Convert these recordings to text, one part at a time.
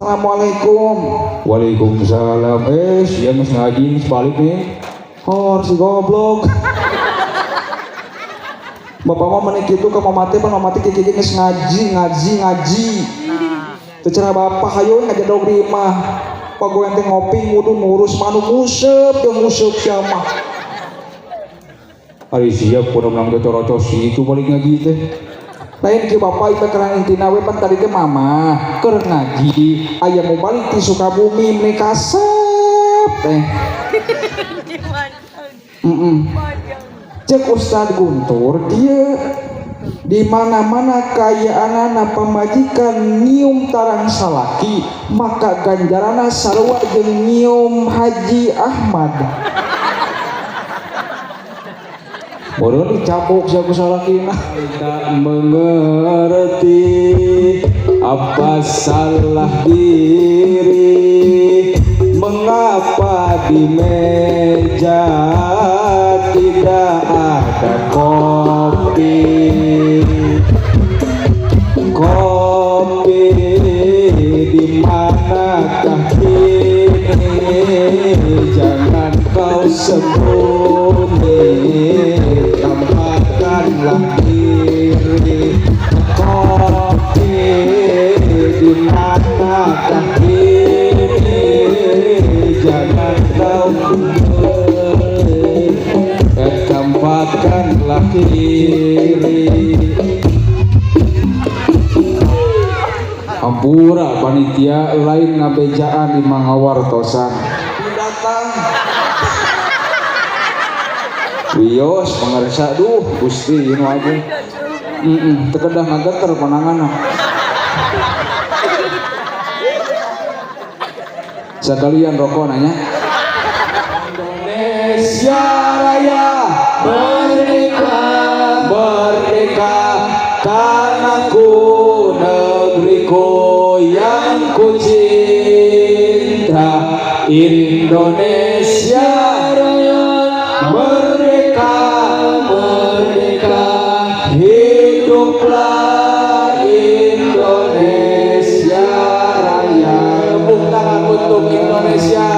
Assalamualaikum. Waalaikumsalam. Sia geus ngaji geus balik nih. Oh, si goblok. Bapak mah meni kitu ka mama teh, pan mama teh kieu geus ngaji, ngaji, ngaji. Teu cenah bapak hayu ngajedog di imah. Pagoen teh ngopi ngudun ngurus manuk nguseup jeung nguseup sia mah. Ari sia kudu menang corocos itu balik ngaji teh. Lain ki bapak itu kerang intina we pan tadi teh mama keur ngaji aya mau balik ti Sukabumi meni kasep teh. Cek Ustad Guntur dia di mana-mana kaayaanana pamajikan nyium tarang salaki maka ganjarana sarua jeung nyium Haji Ahmad. Bodoh dicabok sia ku salakina. Tak mengerti apa salah diri, mengapa di meja tidak ada kopi. Kopi di manakah kini, jangan kau sembunyi, tampakkanlah diri. Kopi di manakah kini, jangan kau sembunyi, tampakkanlah diri. Ampura panitia lain ngabejaan di mangawartosan. Datang. Wios pangarsa duh Gusti nu agung. Teu kedah ngageter pananganna. Sakalian rokok nanya. Indonesia Raya merdeka, merdeka tanahku negeriku yang ku cinta. Indonesia Raya merdeka, merdeka, hiduplah Indonesia Raya. Tepuk tangan untuk Indonesia.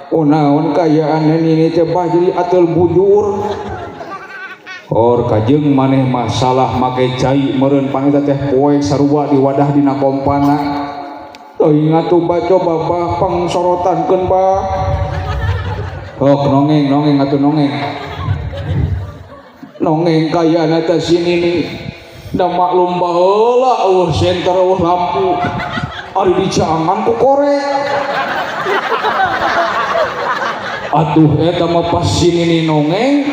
Oh naon kaayaan ini teh bah jadi atel bujur. Or kajeng maneh masalah make cai meureun pangita teh poe sarua di wadah dina kompana. Teuing atuh bah coba bah pangsorotankeun bah. Hok nongeng nongeng atuh nongeng. Nongeng kaayaan eta sini nih. Da maklum baheula eueuh senter eueuh lampu. Ari dijangan ku korek. Atuh eta mah pas sini nih nongeng.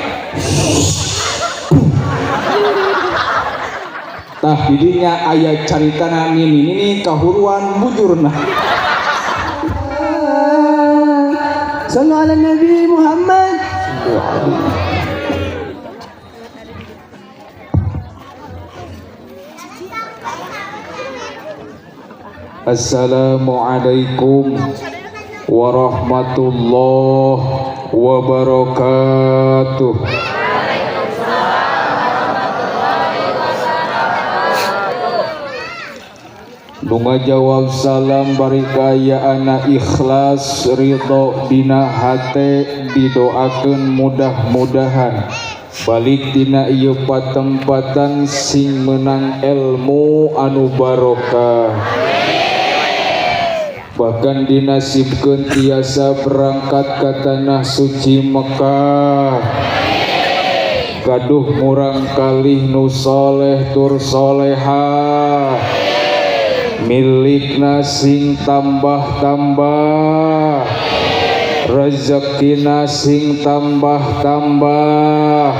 Tah didinya aya caritana nini nini kahuruan bujurna. Sallu ala Nabi Muhammad. Assalamualaikum warahmatullahi wabarakatuh. Nu ngajawab salam bari kayaana ikhlas ridho dina hate didoakeun mudah-mudahan balik dina ieu patempatan sing menang ilmu anu barokah. Bahkan dinasibkeun tiasa berangkat ka tanah suci Mekah. Gaduh murang kalih nu soleh tur solehah. Milikna sing tambah-tambah, rezekina sing tambah-tambah,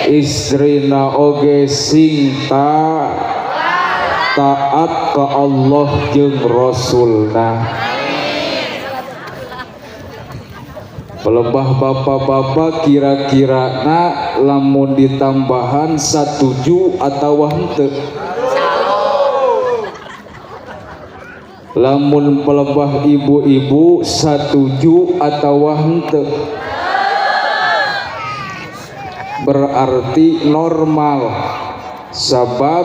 istrina oge sing taat ka Allah jeung Rasulna. Pelebah bapak-bapak kira-kira na lamun ditambahan satuju atawa henteu? Lamun pelebah ibu-ibu satuju atawa henteu? Berarti normal, sabab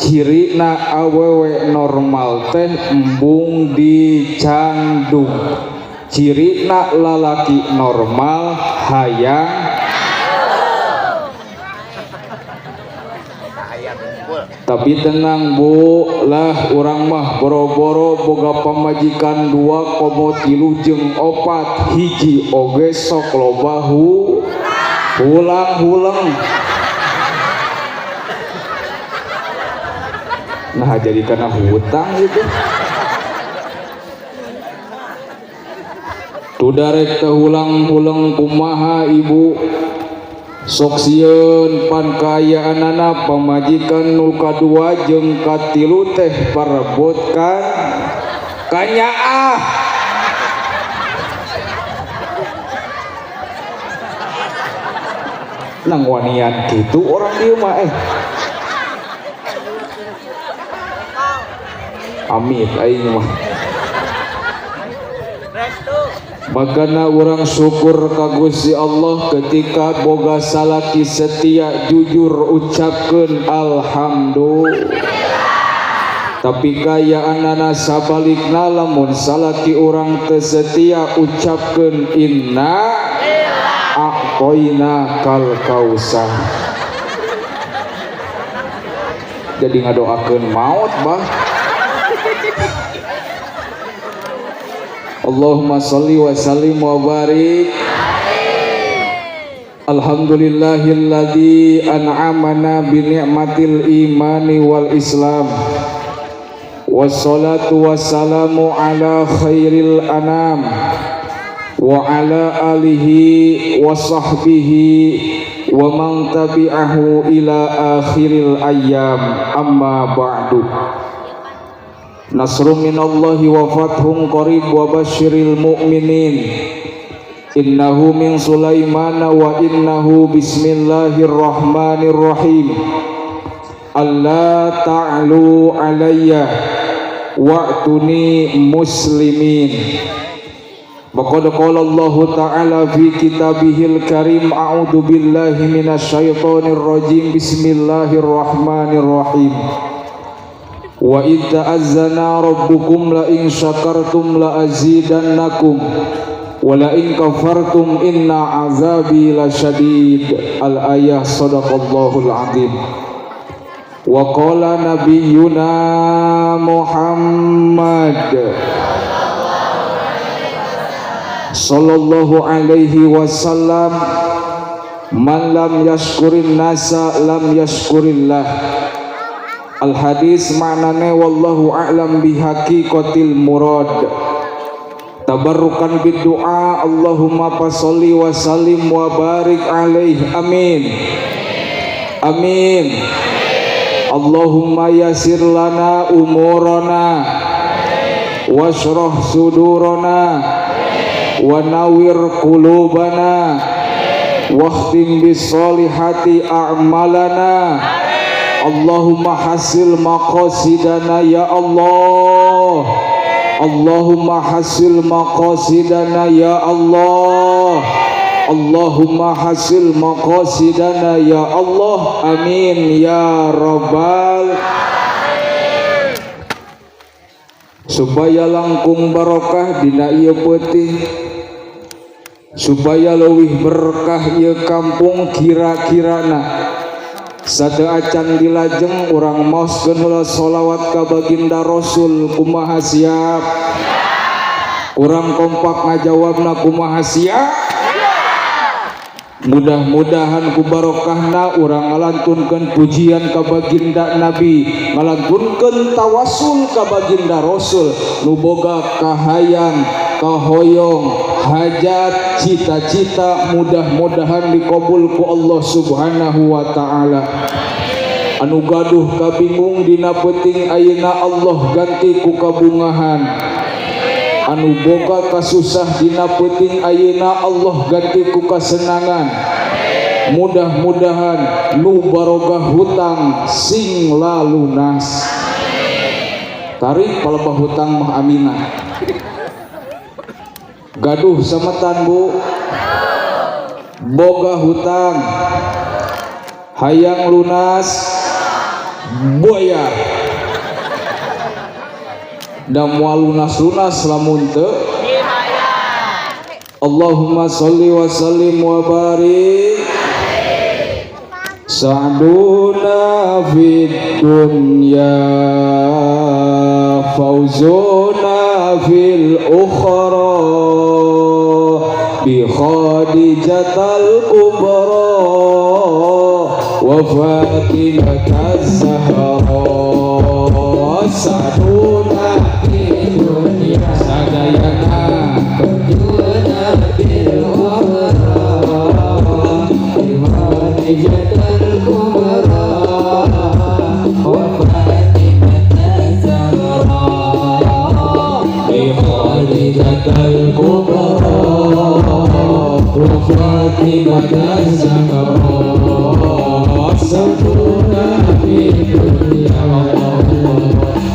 Cirina awewe normal teh embung dicandung. Cirina lalaki normal hayang. Tapi tenang bu lah, urang mah boro-boro boga pamajikan 2 komo 3 jeung 4 hiji oge sok loba hulang-huleng. Nah jadi karena hutang gitu. Tudarek teh hulang-huleng kumaha ibu. Sok sieun pan kaayaanana pamajikan nu kadua jeung katilu teh parebutkan kanyaah. Nang wanian kitu orang dieu mah Amit aing mah. Makana urang syukur ka Gusti Allah ketika boga salaki setia jujur ucapkeun alhamdulillah. Tapi kayaanana sabalikna lamun salaki urang teu setia ucapkeun inna a'toina kal kausar. Jadi ngadoakeun maut bah. Allahumma salli wa sallim wa barik. Alhamdulillahilladzi an'amana bi ni'matil imani wal islam. Wassalatu wassalamu ala khairil anam wa ala alihi wa sahbihi wa man tabi'ahu ila akhiril ayyam. Amma ba'du. Nasrun minallahi wa fathun qarib wa basyiril mu'minin. Innahu min Sulaimana wa innahu bismillahirrahmanirrahim. Alla ta'lu alayya wa'tuni muslimin. Waqad qala Allahu ta'ala fi kitabihil karim, a'udzu billahi minasyaitonir rajim, bismillahirrahmanirrahim. Wa idh ta'azzana rabbukum la in syakartum la azidannakum wa la in kafartum inna azabi lasyadid. Al-ayah, sadaqallahul azim. Wa qala nabiyyuna Muhammad sallallahu alaihi wasallam, man lam yashkurin nasa lam yashkurillah. Al hadis maknane wallahu a'lam bihaqiqatil murad. Tabarrukan biddu'a, Allahumma fasholli wa sallim wa barik alaihi, amin. Amin. Allahumma yassir lana umurana washrah sudurana wa nawwir qulubana wakhtim bis solihati a'malana. Allahumma hasil maqasidana ya Allah. Allahumma hasil maqasidana ya Allah. Allahumma hasil maqasidana ya Allah. Amin ya rabbal. Supaya langkung barokah dina ieu peuting, supaya leuwih berkah ieu kampung kira-kirana. Satu acan dilajeng urang maoskeun heula sholawat ka baginda Rasul kumaha siap? Urang kompak ngajawabna kumaha siap? Mudah-mudahan ku barokahna urang ngalantunkeun pujian ka baginda Nabi, ngalantunkeun tawasul ka baginda Rasul, nu boga kahayang, kahoyong, hajat, cita-cita mudah-mudahan dikabul ku Allah Subhanahu wa taala. Anu gaduh kabingung dina peuting ayeuna Allah ganti ku kabungahan. Anu boga kasusah dina peuting ayeuna Allah ganti ku kasenangan. Mudah-mudahan nu baroga hutang sing lalunas. Tarik palebah hutang mah aminah. Gaduh sametan bu, boga hutang hayang lunas, Bayar da moal lunas-lunas lamun teu. Allahumma sholli wa sallim wa barik. Sa'duna fid dunya, fauzuna fil ukhra, bi Khadijatal kubra wa Fatimah Zahra. Sa'duna fid dunya, sadayana, fauzuna fil ukhra, bi Khadijatal kubra wa Fatimah Zahra. Bi Khadijatal kubra wa Fatimah Zahra. Sa'duna fid dunya,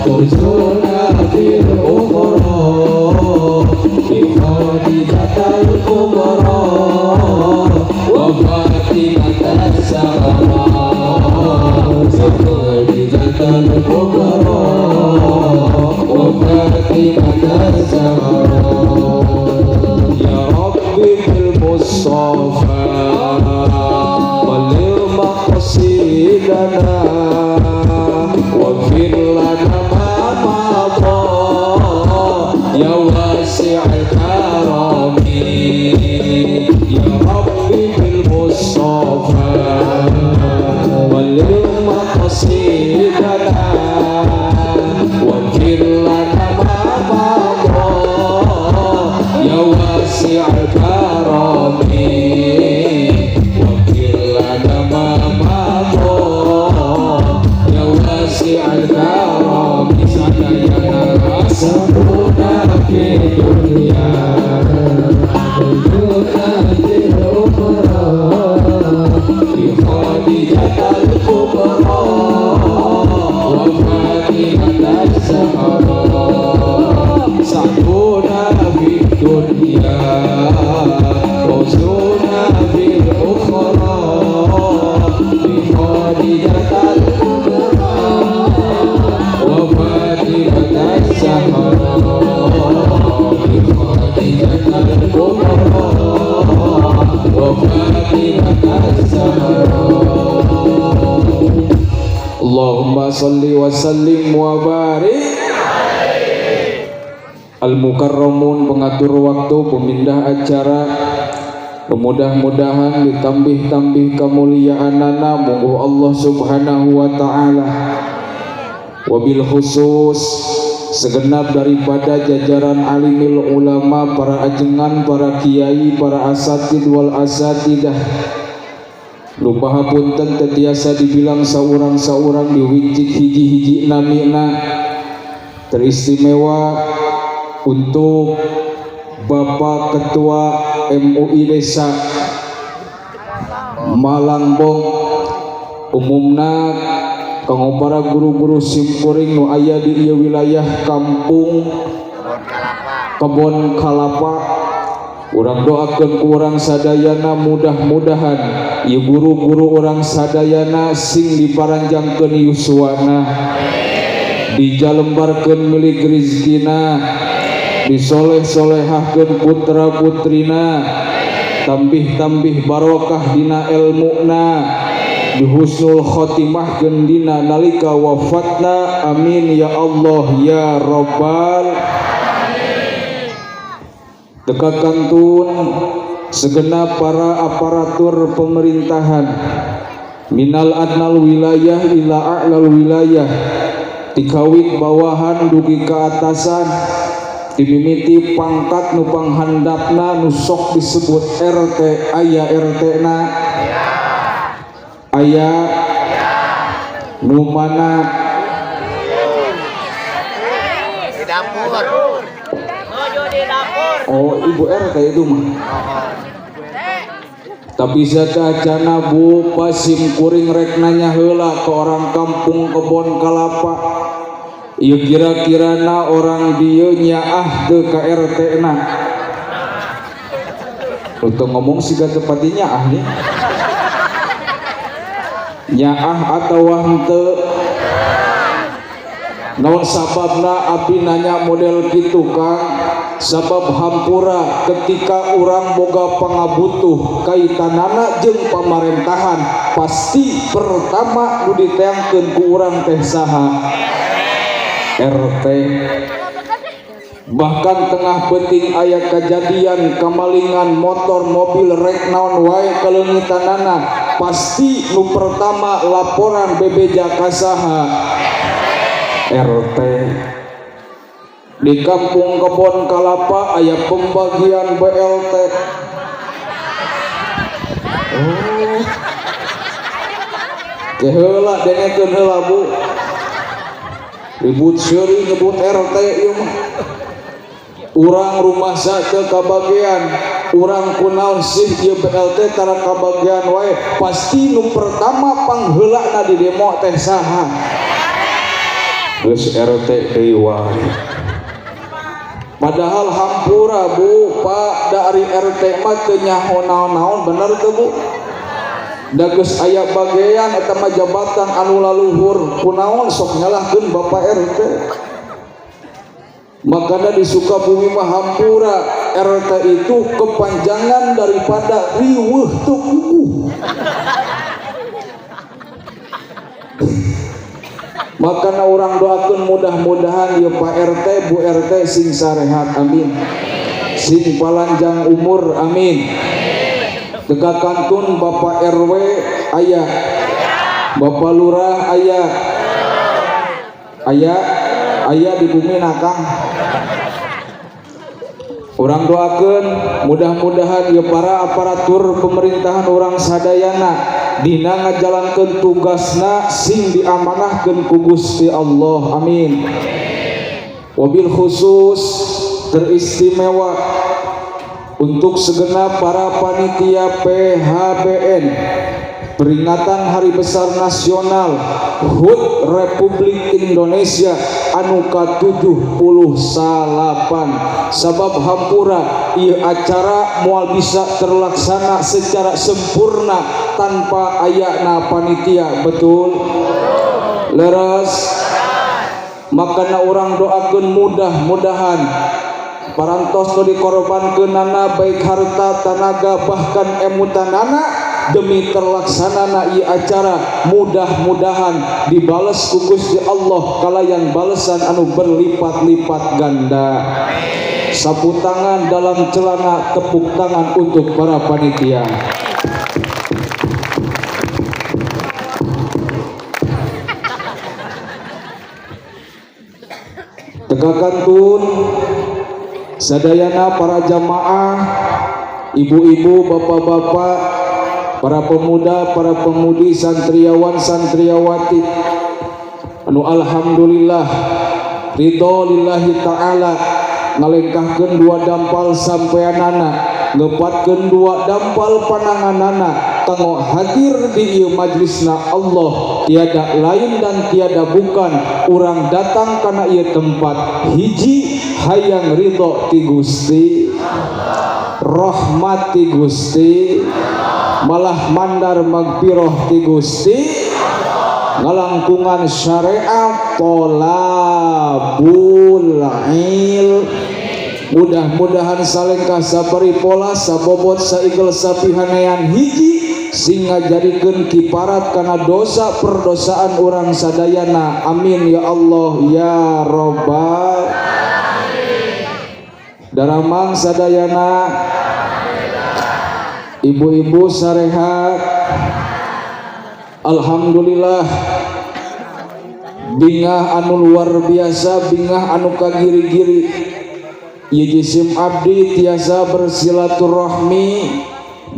fauzuna fil ukhra, bi Khadijatal kubra wa Fatimah Zahra. Khadijatal kubra wa Fatimah Zahra. Ya Rabbi bil Mustafa balligh maqasidana, waghfir lana ma madha, ya wasi'al karami. Ya Rabbi bil Mustafa balligh maqasidana, waghfir lana ma madha, ya wasi'al karami. Waghfir lana ma madha, ya wasi'al karami. Sadayana, sa'duna fid dunya, fauzuna fil ukhra, bi Khadijatal kubra wa Fatimah Zahra. Sa'duna fid dunya, fauzuna fil ukhra, bi Khadijatal kubra wa Fatimah Zahra. Bi Khadijatal kubra wa Fatimah Zahra. Allahumma salli wa sallim wa barik. Al-Mukarramun, pengatur waktu, pemindah acara, mudah-mudahan ditambih-tambih kemuliaanana mungguh Allah Subhanahu wa taala. Wabil khusus segenap daripada jajaran alimil ulama, para ajengan, para kiai, para asatid wal asatidah. Lupa hapunten teu tiasa dibilang saurang-saurang, diwincik hiji-hiji namina. Teristimewa untuk Bapak Ketua MUI Desa Malangbong, umumna kanggo para guru-guru simkuring nu aya di ieu wilayah kampung Kebon Kalapa. Urang doakeun ku urang sadayana, mudah-mudahan ieu guru-guru urang sadayana sing diparanjangkeun yuswana, dijalembarkeun milik rizkina, disoleh-solehahkeun putra putrina, tambih-tambih barokah dina elmuna, dihusnul khotimahkeun dina nalika wafatna. Amin ya Allah ya Rabbal. Dekat kantun segenap para aparatur pemerintahan, minal adnal wilayah ila a'lal wilayah, tikawit bawahan dugi ke atasan, dimimiti pangkat nu panghandapna nu sok disebut RT. Aya RT na? Aya. Nu mana? Di dapur. Di dapur. Oh, ibu RT itu mah. Tapi sateuacanna, Bu, pasim kuring rek nanya heula ke orang kampung Kebon Kalapa. Ieu kira-kirana orang dieu nyaah teu ka RT na? Untuk ngomong siga tepatinya ah nih. Nyaah atau henteu? Naon sababna abdi nanya model kitu Kang? Sabab hampura ketika urang boga pangabutuh kaitanana jeung pamarentahan, pasti pertama nu diteangkeun ku urang teh saha? RT. Bahkan tengah peuting aya kejadian kamalingan motor, mobil, rek naon wae kaleungitanana, pasti nu pertama laporan bebeja ka saha? RT. Di kampung Kebon Kalapa aya pembagian BLT. Oh, ke heula, dengekeun heula, Bu. Ribut seuri nyebut RT ieu mah. Urang rumasa teu kabagian, urang kunaon sih ieu BLT tara kabagian wae, pasti nu pertama pangheulana di demo teh saha? Geus RT deui wae. Padahal hampura, Bu, Pak, dari RT mah teu nyaho naon-naon, bener teu, Bu? Da geus aya bagian eta mah jabatan anu laluhur, kunaon sok nyalahkeun Bapak RT? Makanya di Sukabumi mah hampura, RT itu kepanjangan daripada riweuh teu puguh. Makanya urang doakeun mudah-mudahan ya Pak RT, Bu RT sing sarehat, amin. Sing palanjang umur, amin. Teka kantun Bapak RW aya, Bapak Lurah aya, aya, aya di bumi nakang. Urang doakeun mudah-mudahan ya para aparatur pemerintahan urang sadayana dina ngajalankeun tugasna sing diamanahkeun ku Gusti Allah, amin. Wabil khusus teristimewa untuk segenap para panitia PHBN peringatan Hari Besar Nasional HUT Republik Indonesia anu ka-78. Sabab hampura, ieu acara moal bisa terlaksana secara sempurna tanpa ayana panitia, betul? Leres? Makana urang doakeun mudah-mudahan parantos nu dikorbankeunana, baik harta, tanaga, bahkan emutanana demi terlaksanana ieu acara, mudah-mudahan dibales ku Gusti Allah kalayan balesan anu berlipat-lipat ganda. Sapu tangan dalam celana, tepuk tangan untuk para panitia. Teka kantun sadayana para jamaah, ibu-ibu, bapak-bapak, para pemuda, para pemudi, santriawan, santriawati anu alhamdulillah ridho lillahi ta'ala ngalengkahkeun dua dampal sampeanana, ngepatkeun dua dampal pananganana kanggo hadir di ieu majlisna Allah. Tiada lain dan tiada bukan, urang datang kana ieu tempat hiji hayang ridho ti Gusti, rahmat ti Gusti, malah mandar magfirah ti Gusti, ngalangkungan syariat tolabul il. Mudah-mudahan salengkah sabari pola sabobot saigel sapihanean hiji sing ngajadikeun kiparat kana dosa perdosaan urang sadayana, amin ya Allah ya robbal. Daramang sadayana, ibu-ibu sarehat? Alhamdulillah, bingah anu luar biasa, bingah anu kagiri-giri. Ieu jisim abdi tiasa bersilaturahmi,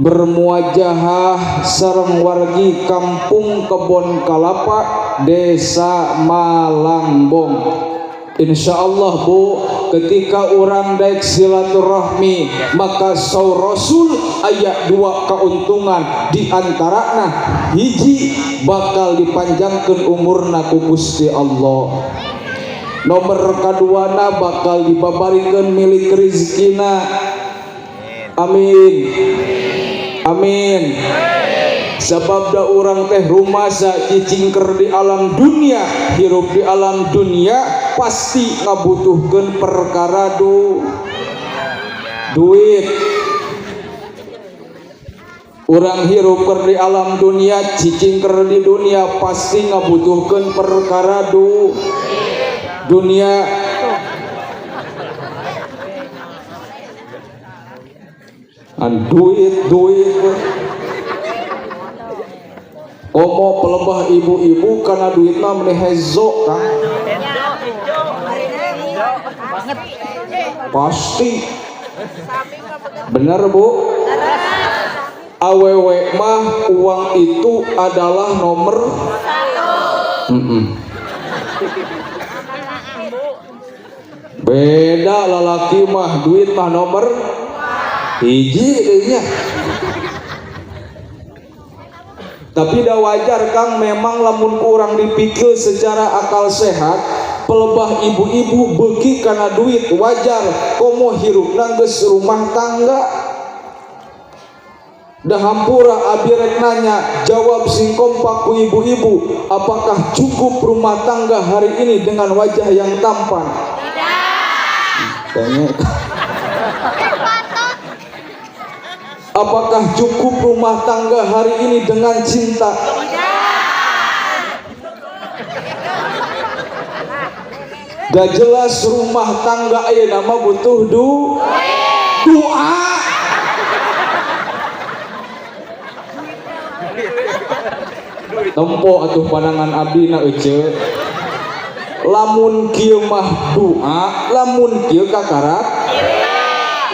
bermuajahah sareng wargi kampung Kebon Kalapa, Desa Malangbong. Insyaallah, Bu, ketika orang daek silaturahmi, maka saur Rasul aya dua keuntungan, di antarana hiji bakal dipanjangkeun umurna ku Gusti Allah, nomor kaduana bakal dibabarikeun milik rizkina, amin amin. Sabab da urang teh rumasa cicingker di alam dunia, hirup di alam dunia pasti ngabutuhkeun perkara duit. Urang hirup keur di alam dunia, cicingker di dunia pasti ngabutuhkeun perkara dunia. An duit duit we. Komo pelebah ibu-ibu karena duitna meni hezo Kang. Pasti. Bener Bu? Awewe mah uang itu adalah nomor 1. Beda lalaki mah duit mah nomor hiji deui nya. Tapi dah wajar Kang, memang lamun kurang dipikir secara akal sehat, pelebah ibu-ibu beuki kana duit wajar, komo hirupna geus rumah tangga. Dah hampura abi rek nanya, jawab sing kompak ku ibu-ibu, apakah cukup rumah tangga hari ini dengan wajah yang tampan? Tidak. Apakah cukup rumah tangga hari ini dengan cinta? Tidak. Gak jelas rumah tangga ayeuna mah butuh doa. Tempo atuh pandangan abdi na ece. Lamun kieu mah doa, lamun kieu kakarak,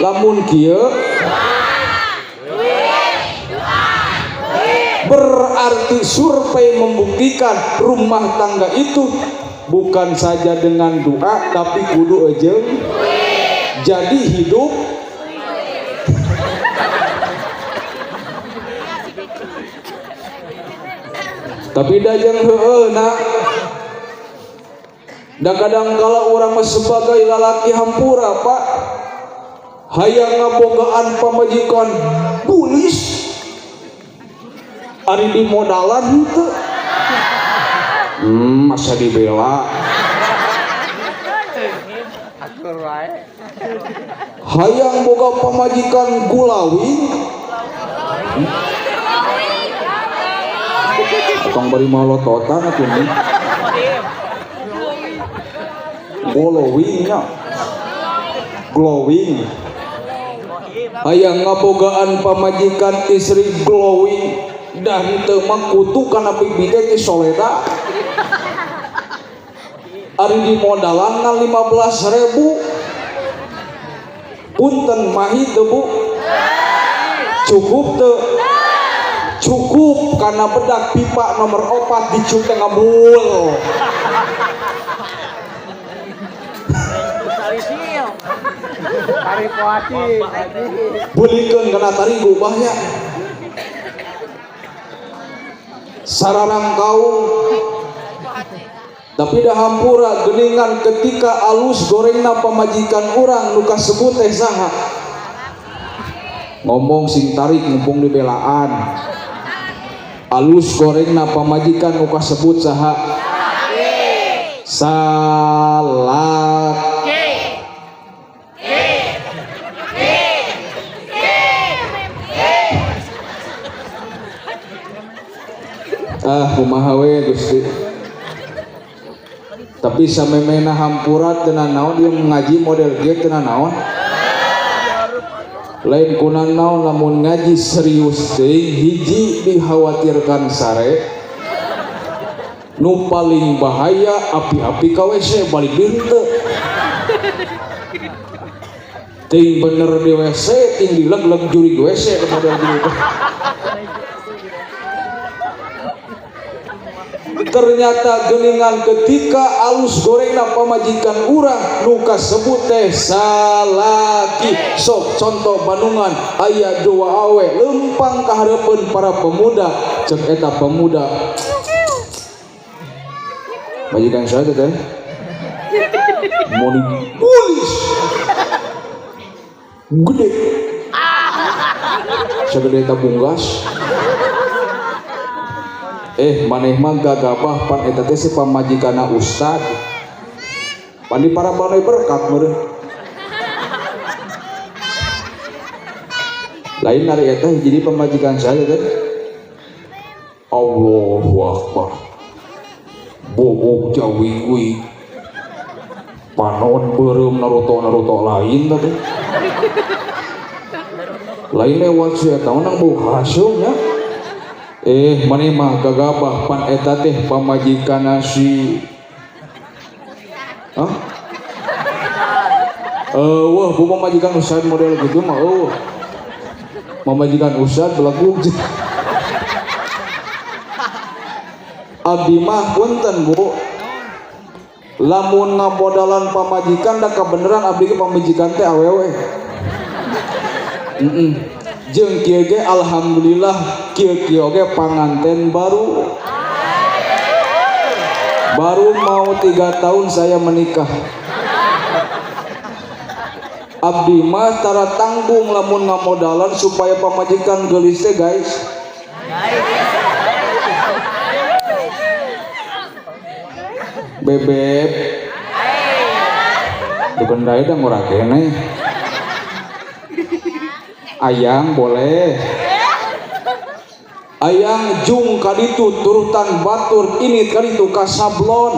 lamun kieu berarti survei membuktikan rumah tangga itu bukan saja dengan doa tapi kudu ejeng jadi hidup. Tapi dajeng heueuh na da kadang kala urang mah sebagai lalaki hampura Pak, hayang ngabogaan pamajikan bulis ari di modalan henteu. Masa dibela. Hayang boga pamajikan gulawing. Tong bari malototan atuh nih. Glowing nya. Glowing. Hayang ngabogaan pamajikan istri glowing. Dah henteu mah kutu kana pipi teh soleda. Ari di modalan ngan 15.000. Punten mahi teu Bu? Cukup teu? Cukup karena bedak pipa nomor 4 dicuk teh ngamul. Belikeun kana tarigu bahnya. Sararang kaum. Tapi dah hampura geningan ketika alus gorengna pamajikan urang nu kasebut teh saha. Ngomong sing tarik mumpung dibelaan. Alus gorengna pamajikan nu kasebut saha? Salah. Ah kumaha we Gusti. Tapi samemehna hampura teu naon ieu ngaji model kieu teu naon. Lain kuna naon lamun ngaji serius teuing hiji dikhawatirkan sare. Nu paling bahaya api-api ka WC balik deui henteu. Ting bener di WC, ting dileg-leg jurig WC model kieu. Ternyata geningan ketika alus gorengna pamajikan urang nu kasebut teh salaki. Sok contoh Bandungan aya dua awe lempang ka hareupeun para pemuda, cek eta pemuda majikan saya teh mau dibulis gede segede tabung gas. Maneh mah gagabah pan eta teh si pamajikanna ustad. Pan di paraban berkat meureun. Lain ari eta jadi pamajikan saya teh. Allahu Akbar. Bobok jawi-wi. Panon beureum naruto-naruto lain teh. Lain lewat si eta menang bau haseup nya. Maneh mah gagabah pan eta teh pamajikanna si hah? Wah, bu pamajikan ustad model gitu mah eueuh. Pamajikan ustad belagu. Abdi mah punten bu. Lamun ngamodalan pamajikan da kabeneran abdi ge pamajikan teh awewe. Jeung kieu ge alhamdulillah kieu-kieu oge panganten baru. Baru mau 3 tahun saya menikah. Abdi mah tara tanggung lamun ngamodalan supaya pamajikan geulis teh guys. Bebeb. Bukan dae da ngora keneh. Ayang boleh. Ayang jung kaditu turutan batur ini kaditu kasablon.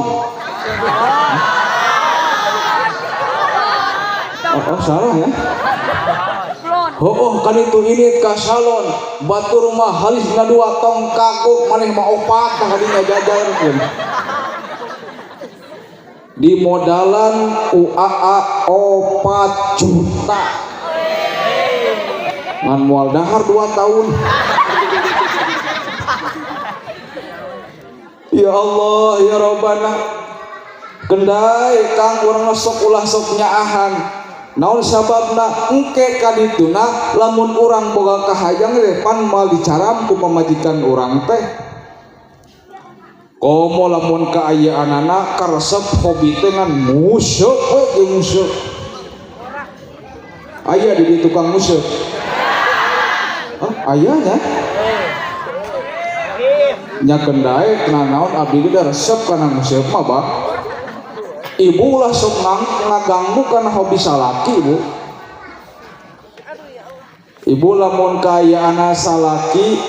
Oh, salah ya. Oh, kaditu ini kasalon batur mah halis na dua tong kagok maneh mah opat tah kadinya jajarkeun. Di modalan UAA 4 juta. Ngan moal dahar 2 tahun. Ya Allah ya Rabbana. Kendai kang urang sok ulah sok nyaahan. Naon sababna engke kadituna lamun urang boga kahayang teh pan moal dicaram ku pamajikan urang teh. Komo lamun kaayaanana karesep hobi teh ngan museup we jeung museup. Aya di tukang museup. Hah, aya nya? Nya kendai naon abdi ge resep kana museup mah bah. Ibu ulah sok ngaganggu kana hobi salaki bu. Ibu lamun kaayaanna salaki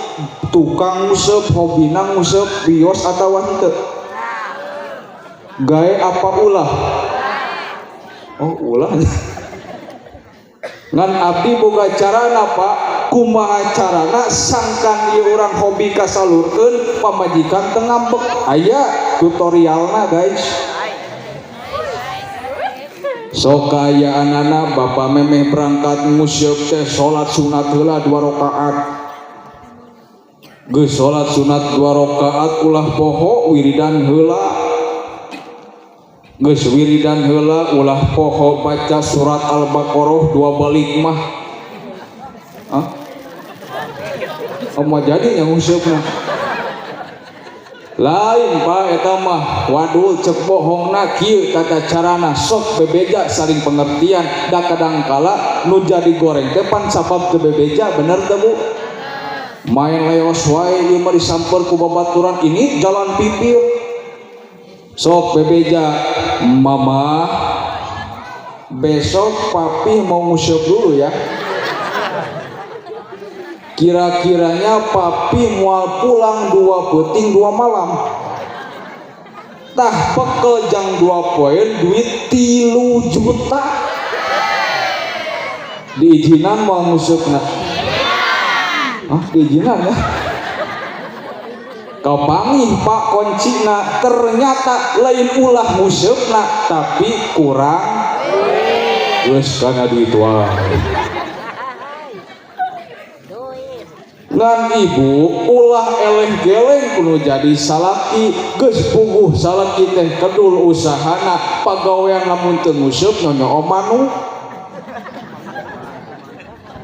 tukang nguseup hobina nguseup bios atawa henteu. Gae apa ulah? Oh ulah. Ngan abdi boga carana pak, kumaha carana sangkan ieu urang hobi kasalurkeun pamajikan teu ngambek. Aya tutorialna guys. Sok kaayaanana bapa memeh berangkat nguseup teh salat sunat heula 2 rakaat. Geus salat sunat 2 rakaat ulah poho wiridan heula. Geus wiridan heula ulah poho baca surat Al-Baqarah 2 balik mah. Hah? Oh, mau jadi nya nguseupna. Lain pak eta mah wadul cek bohongna kieu tata carana sok bebeja saling pengertian da kadangkala nu jadi goreng teh pan sabab teu bebeja bener teu bu? Main leos wae ieu mah disamper ku babaturan ini jalan pipir. Sok bebeja mama besok papi mau nguseup dulu ya. Kira-kiranya papi mual pulang 2 peuting 2 malam. Tah bekel jang 2 poin duit 3 juta. Diizinan mau ngusupna? Ah, diizinan ya. Kapanggih pak kuncina ternyata lain ulah ngusupna tapi kurang geus kana duit wae. Ngan ibu ulah eleh geleng kudu jadi salaki geus puguh salaki teh kedul usahana pagawean lamun teu nguseup nyonyo manuk.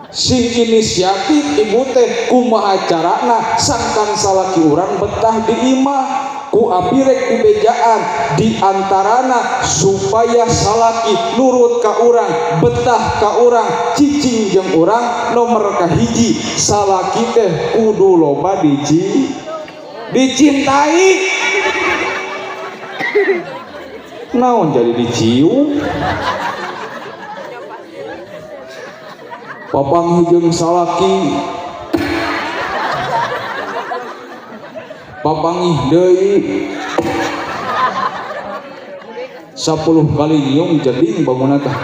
Sing inisiatif ibu teh kumaha carana sangkan salaki urang betah di imah ku abdi rek dibejaan di antarana supaya salaki nurut ka urang betah ka urang cicing jeung urang nomor kahiji salaki teh kudu loba Dicintai. Naon jadi dicium? Papanggih jeung salaki. Papanggih deui. 10 kali nyium jeding bangunna teh.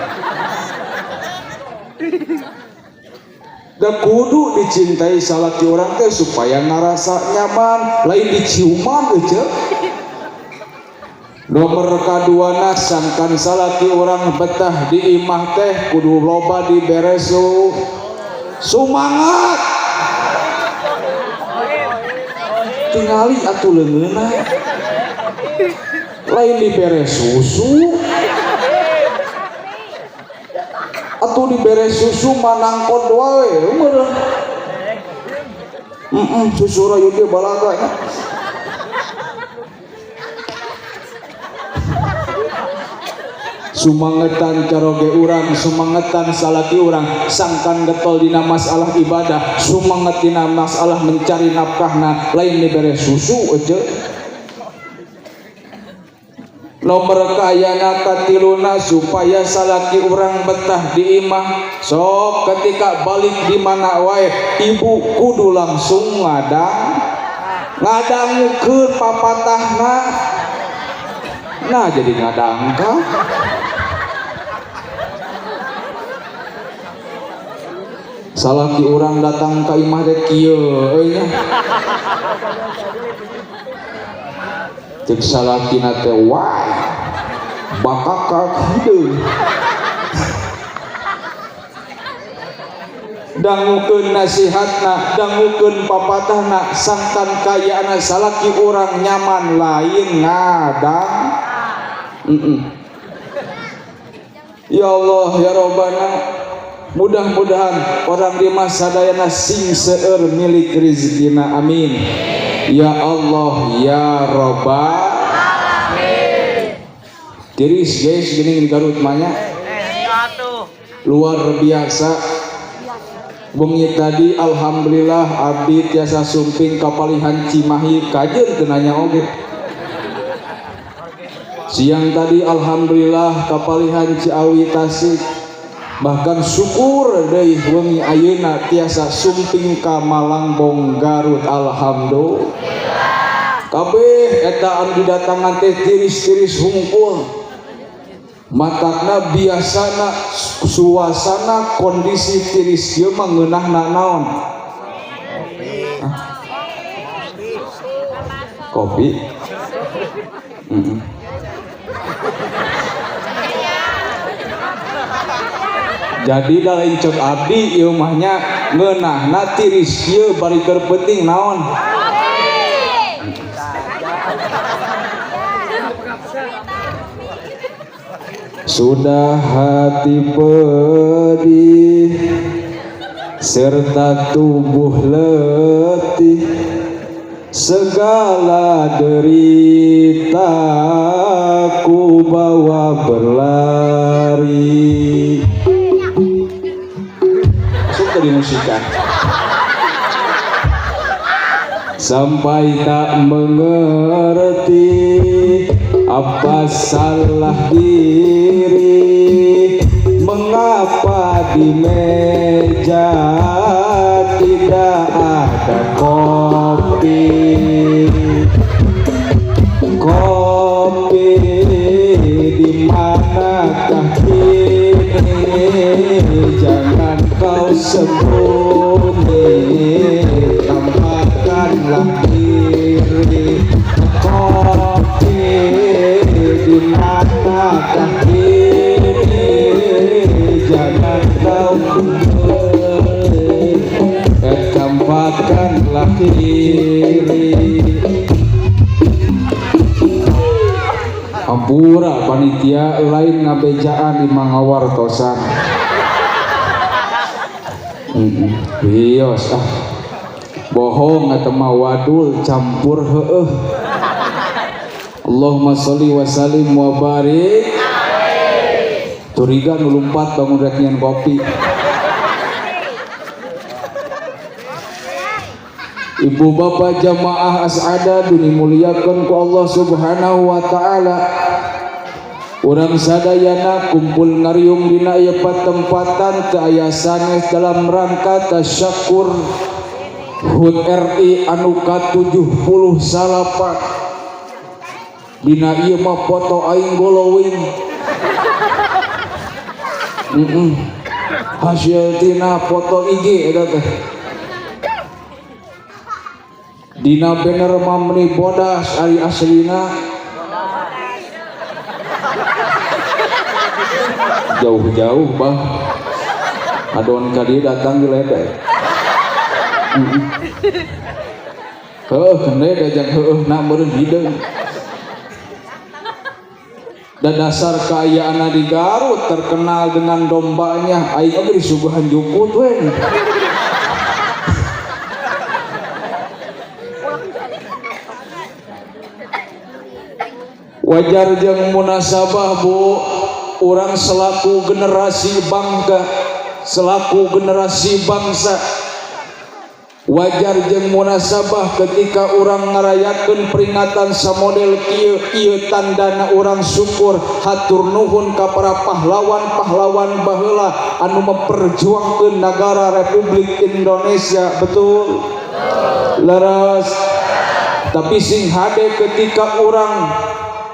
Da kudu dicintai salaki orang teh supaya ngarasa nyaman, lain diciuman euceu. Nomor kaduana sangkan salaki orang betah di imah teh kudu loba dibere sumangat. Tingali atuh leungeunna. Lain dibere susu. Atuh dibere susu manangkon wae meureun. Susu rayu ge balaga nya. Sumangetan caroge urang, sumangetan salaki urang, sangkan getol dina masalah ibadah, sumanget dina masalah mencari nafkahna, lain dibere susu euceu. Nomor kayana katiluna supaya salaki urang betah di imah. Sok ketika balik di mana wae ibu kudu langsung ngadangukeun papatahna. Nah jadi ngadangka. Salaki urang datang ka imah teh kieu euy nya. Cek salakina teh wae bakakak hideung. Dangukeun nasihatna, dangukeun papatahna, sangkan kayaana salaki urang nyaman lain ngadang. Ya Allah ya Robbana, mudah-mudahan orang di masa dayana sing seueur milik rizkina, amin. Ya Allah ya Robbal alamin. Tiris guys gini di Garut mah nya. Luar biasa. Bengi tadi alhamdulillah abdi tiasa sumping kapalihan Cimahi kajeun teu nanya oge. Siang tadi alhamdulillah kapalihan Ciawi Tasik. Bahkan syukur deui wengi ayeuna tiasa sumping ka Malangbong Garut, alhamdulillah. Kabeh eta anu didatangan teh tiris-tiris hungkul. Matakna biasana suasana kondisi tiris ieu mah ngeunahna naon? Hah? Kopi. Jadi da lain cek abdi ieu mah nya ngeunahna tiris ieu bari keur penting naon? Sudah hati pedih serta tubuh letih, segala derita ku bawa berlari. Masuk ke dimusikan. Sampai tak mengerti apa salah diri, mengapa di meja tidak ada kopi. Kopi di manakah kini, jangan kau sembunyi, tampakkanlah diri. Kopi di manakah kini, jangan kau sembunyi, tampakkanlah diri. Hampura panitia lain ngabejaan di mangawartosan. Wios ah. Bohong atau mah wadul campur heueuh. Allahumma sholli wa sallim wa barik. Curiga nu lumpat bangun rek nyian kopi. Ibu bapak jamaah as'ada dimuliakan ku Allah Subhanahu wa taala. Urang sadayana kumpul ngariung dina ieu patempatan teu aya sanes dalam rangka tasyakur HUT RI anu ka-78. Dina ieu mah foto aing glowing. Hasil tina foto IG eta teh. Dina banner mah meuni bodas ari aslina jauh-jauh bah adon ka dieu datang diledek. Heuh kene dajang heueuh na meureun hideung. Dan dasar kaayaan di Garut terkenal dengan dombanya, aing oge disuguhan jukut we. Wajar jeung munasabah Bu, urang selaku generasi bangga, selaku generasi bangsa, wajar jeung munasabah ketika urang ngarayakeun peringatan samodel kieu, ieu tandana urang syukur hatur nuhun ka para pahlawan-pahlawan baheula anu memperjuangkeun negara Republik Indonesia. Betul? Leres. Tapi sing hade ketika urang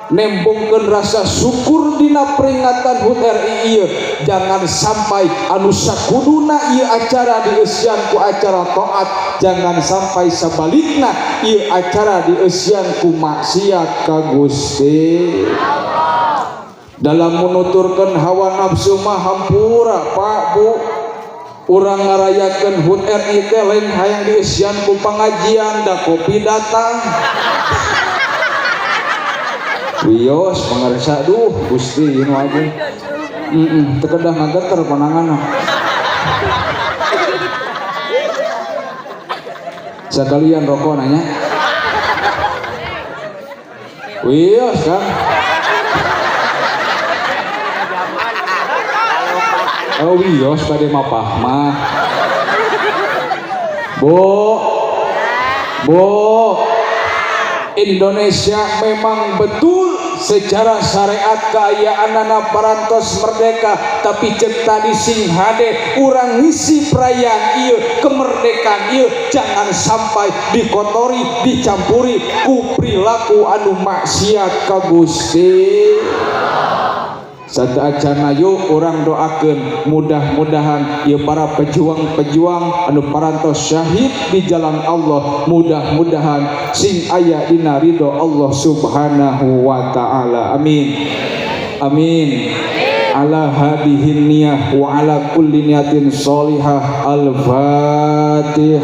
nembongkeun rasa syukur dina peringatan HUT RI ieu, jangan sampai anu sakuduna ieu acara dieusian ku acara taat, jangan sampai sabalikna ieu acara dieusian ku maksiat ka Gusti Allah. Dalam menuturkeun hawa nafsu mah hampura Pak Bu, urang ngarayakeun HUT RI teh lain hayang dieusian ku pangajian da kopi datang. Wios pangarsa duh Gusti nu agung. Teu kedah ngageter pananganna. Sakalian rokok nanya. Wios Kang. Oh wios bade mapah mah. Bu. Bu. Indonesia memang betul secara syariat kaayaanana parantos merdeka, tapi cek tadi sing hade urang ngisi perayaan ieu kemerdekaan ieu jangan sampai dikotori dicampuri ku perilaku anu maksiat ka Gusti. Sateuacanna yuk urang doakeun mudah-mudahan ieu para pejuang-pejuang anu parantos syahid di jalan Allah mudah-mudahan sing aya dina ridho Allah Subhanahu wa taala. Amin. Amin. Ala hadihin niyah wa ala kulli niyatin sholihah. Al-Fatihah.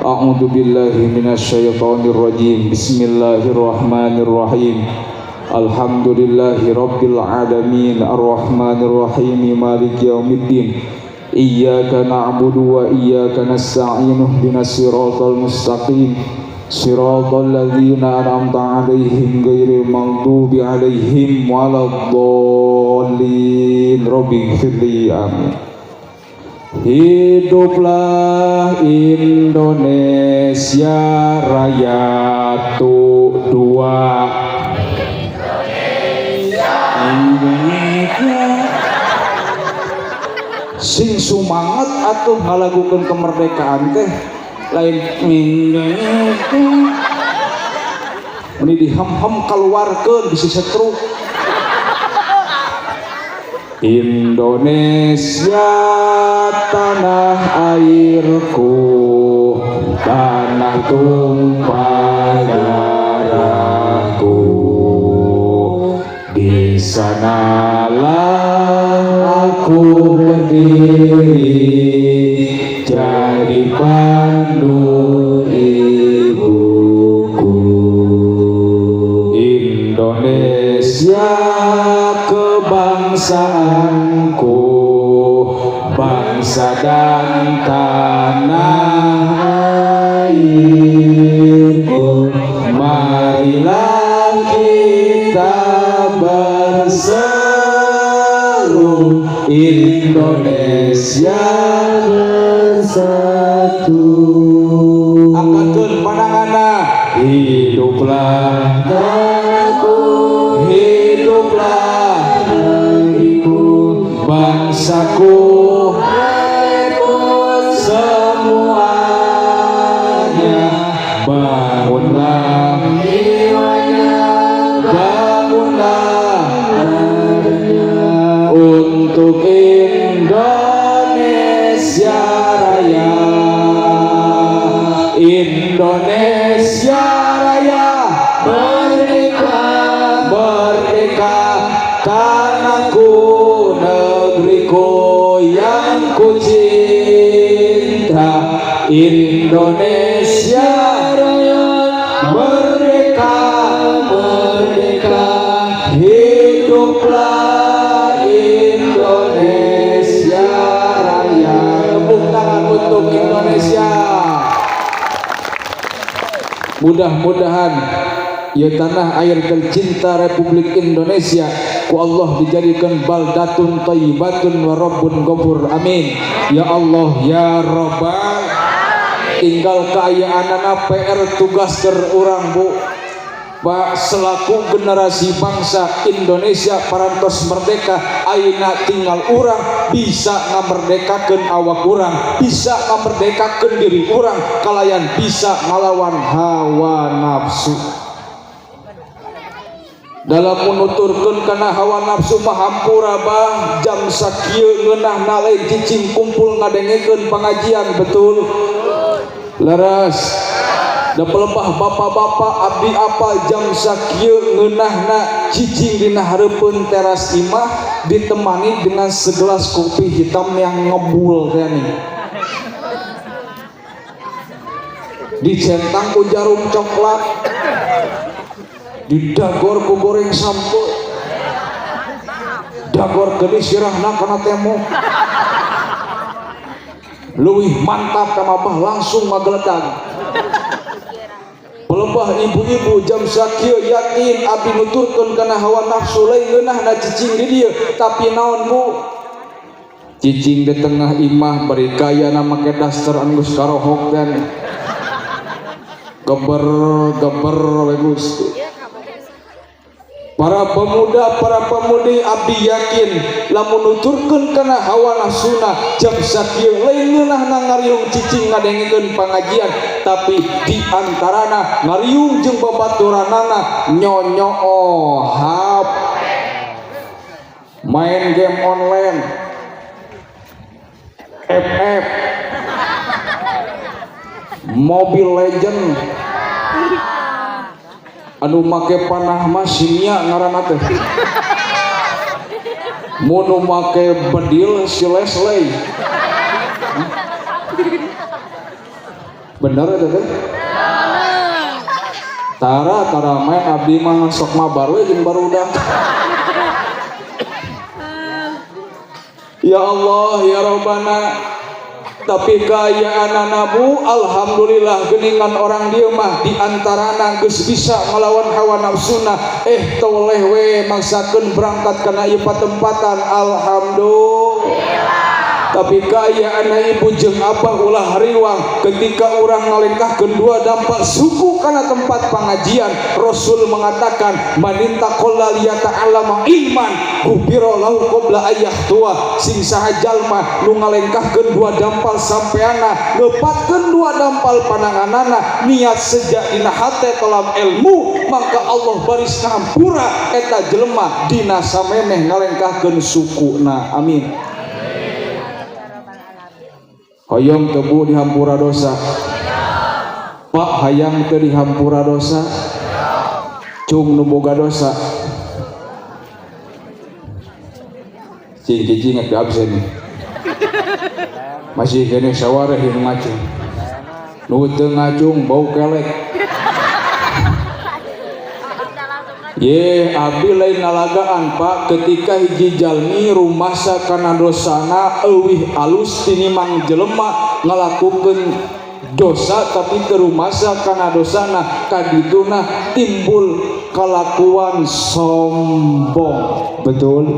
A'udzu billahi minasyaitonir rajim. Bismillahirrahmanirrahim. Alhamdulillahi rabbil alamin arrahmanir rahim maliki yaumiddin. Iyyaka na'budu wa iyyaka nasta'in ihdinas siratal mustaqim siratal ladzina an'amta 'alaihim ghairil maghdubi 'alaihim waladdallin. Rabbighfirli. Amin. Hiduplah Indonesia Raya tu dua. Indonesia sing sumangat atuh ngalagukeun kemerdekaan teh lain Indonesia meni dihem-hem kaluarkeun bisi setruk. Indonesia tanah airku, tanah tumpah darahku, di sanalah aku berdiri jadi pandu ibuku. Indonesia kebangsaanku, bangsa dan tanah airku, marilah kita berseru Indonesia bersatu. Hiduplah tanahku, hiduplah negeriku, bangsaku, rakyatku semuanya. Bangunlah jiwanya, bangunlah badannya, untuk Indonesia Raya. Indonesia Raya, merdeka, merdeka, tanahku negeriku yang ku cinta. Indonesia Raya, merdeka, merdeka, hiduplah Indonesia Raya. Tepuk tangan untuk Indonesia. Mudah-mudahan ya tanah air tercinta Republik Indonesia ku Allah dijadikan baldatun thayyibatun wa rabbun ghafur. Amin ya Allah ya Rabbal. Tinggal kaayaanana PR tugas keur urang, Bu, Pak, selaku generasi bangsa Indonesia parantos merdeka. Ayeuna tinggal urang bisa ngamerdekakeun awak urang, bisa ngamerdekakeun diri urang, kalayan bisa ngalawan hawa nafsu. Dalam menuturkeun kana hawa nafsu mah, hampura bah, jam sakieu ngeunahna lain cicing kumpul ngadengekeun pengajian. Betul, leres? Da pelebah bapak-bapak, abdi apa jam sakieu ngeunahna cicing dina hareupeun teras imah, ditemani dengan segelas kopi hitam yang ngebul teh nih, dicentang ku jarum coklat, didagor ku goreng sampe, dagor geulis sirahna kana tembok, leuwih mantap ka mabah langsung mageledag. Pelebah ibu-ibu, jam sakieu yakin abdi nuturkeun kana hawa nafsu lain ngeunahna cicing di dieu. Tapi naon, Bu, cicing di tengah imah bari gayana make daster anu geus karohok dan geber geber we. Gusti, para pemuda, para pemudi, abdi yakin lamun nuturkeun kana hawa nafsuna jam sakieu lain ngeunahna ngariung cicing ngadengekeun pangajian, tapi di antarana ngariung jeung babaturanana nyonyoo hap, main game online, FF, Mobile Legend, anu make panah mah si Mia ngaranna teh, mun nu make bedil si Leslie. Bener eta teh? Tara tara main, abdi mah sok mabar we jeung barudak. Ya Allah ya Rabbana. Tapi kaayaan Bu, alhamdulillah geningan orang dieu mah di antarana geus bisa ngalawan hawa nafsuna, toleh we maksakeun berangkat kana ieu patempatan. Alhamdulillah. Tapi kaayaan ibu jeung abah, ulah riwang ketika urang ngalengkahkeun dua dampak suku kana tempat pengajian. Rasul mengatakan, maninta qalla liyata'allama ilman gufira lahu qabla ayah tua. Sing saha jalma nu ngalengkahkeun dua dampal sampeana, ngepatkeun dua dampal pananganana, niat sejak dina hate dalam ilmu, maka Allah baris ngahampura eta jelema dina samemeh ngalengkahkeun sukuna. Amin. Hoyong teu, Bu, dihampura dosa? Pak, hayang teu dihampura dosa? Cung nu boga dosa, cing cicing atuh, absen masih keneh sawareh nu ngacung. Nu teu ngacung bau kelek. Ye, abdi lain ngalagaan, Pak, ketika hiji jalmi rumasa kana dosana euwih alus tinimang jelema ngalakukeun dosa tapi teu rumasa kana dosana, kadituna timbul kalakuan sombong. Betul,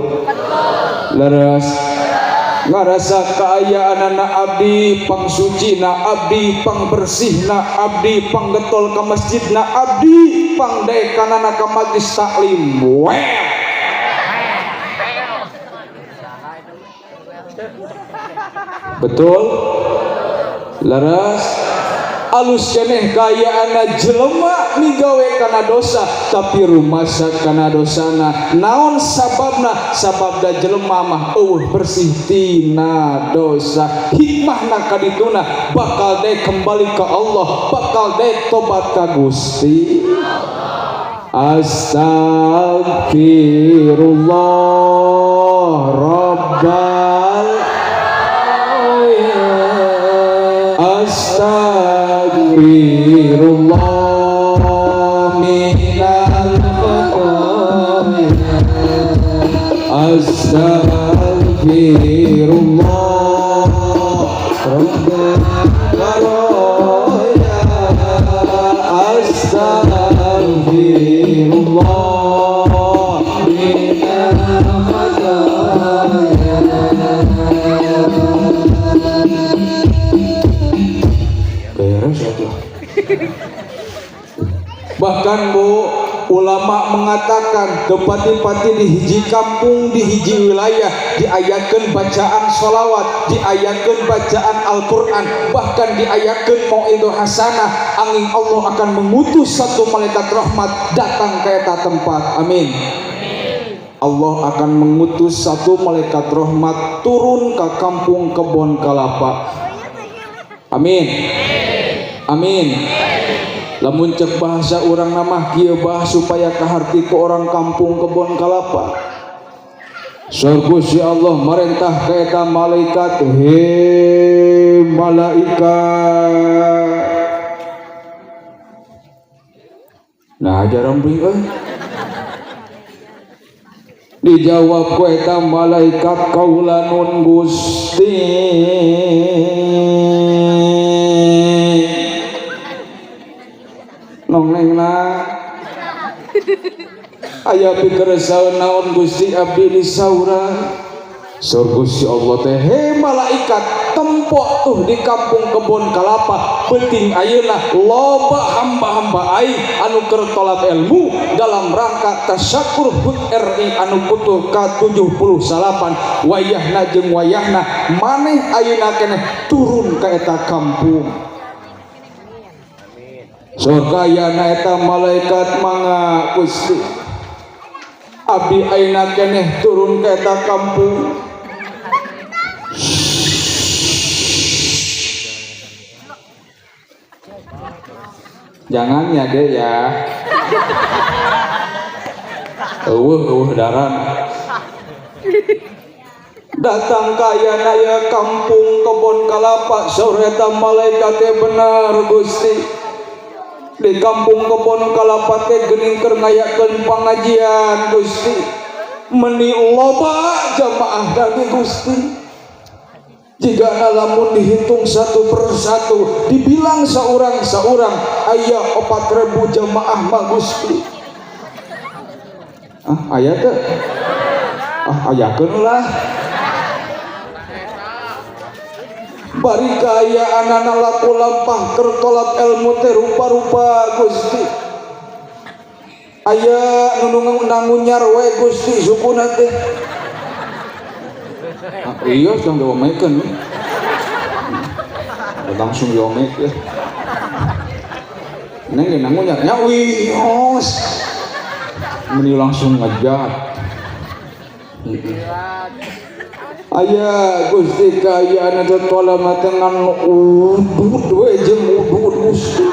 leres? Ngarasa kaayaan anak abdi pangsuci na, abdi pangbersih na, abdi panggetol ke masjid na abdi. pang dekanana ka majlis taklim we. Betul? Leres? Alus keneh kayaanna jelema migawe kana dosa tapi rumasa kana dosana. Naon sababna? Sababna jelema mah eueuh bersih tina dosa. Hikmahna kadituna bakal deui kembali ke Allah, bakal deui tobat ka Gusti. Astagfirullah Rabbal Astagfirullah minal khotoya. Astagfirullah Rabbal baroya. Astagfirullah minal khotoya. Beres aja. Bahkan Bu, ulama mengatakan tepati-pati di hiji kampung, di hiji wilayah diayakeun bacaan sholawat, diayakeun bacaan Al-Quran, bahkan diayakeun mauidhah hasanah, angin Allah akan mengutus satu malaikat rahmat datang ke eta tempat. Amin. Allah akan mengutus satu malaikat rahmat turun ke kampung Kebon Kalapa. Amin. Amin. Lamun cek bahasa urang namah kieu bah supaya kaharti ku orang kampung Kebon Kalapa. Surga si Allah merintah ka eta malaikat, he malaikat. Nah jarang beuing euy. Dijawab ku eta malaikat kaulanun Gusti. Nonglengna aya pikeresaeun naon Gusti abdi disaura. Saur Gusti Allah teh, he malaikat tempok tuh di kampung Kebon Kalapa penting ayeuna loba hamba-hamba aing anu keur tolab ilmu dalam rangka tasyakur HUT RI anu kutuh ka-78 wayahna jeung wayahna maneh ayeuna keneh turun ka eta kampung. Sokayana eta malaikat mangga Gusti abdi ayeuna keneh turun ka eta kampung. Jangan ya dek ya. Eueuh eueuh daran. Datang kaya naya kampung Kebon Kalapa saur eta malaikat teh bener Gusti. Di kampung Kebon Kalapa teh geuning keur ngayakeun pangajian Gusti. Meni loba jamaah dagi Gusti. Jika lamun dihitung satu persatu, dibilang seorang-seorang, aya 4.000 jamaah mah Gusti. Ah, aya teh? Ah, ayakeun lah. Bari kaayaanana laku lampah keur tolab ilmu teh rupa-rupa Gusti. Aya nu nangunyar we Gusti sukuna teh. Ah, iya, sedang diomekeun. Langsung diomekeun. Neng ge nangunyar nya wios. Meni langsung ngejat. Aya Gusti kaayaan teh tolab teh ngan udud we jeung udud Gusti.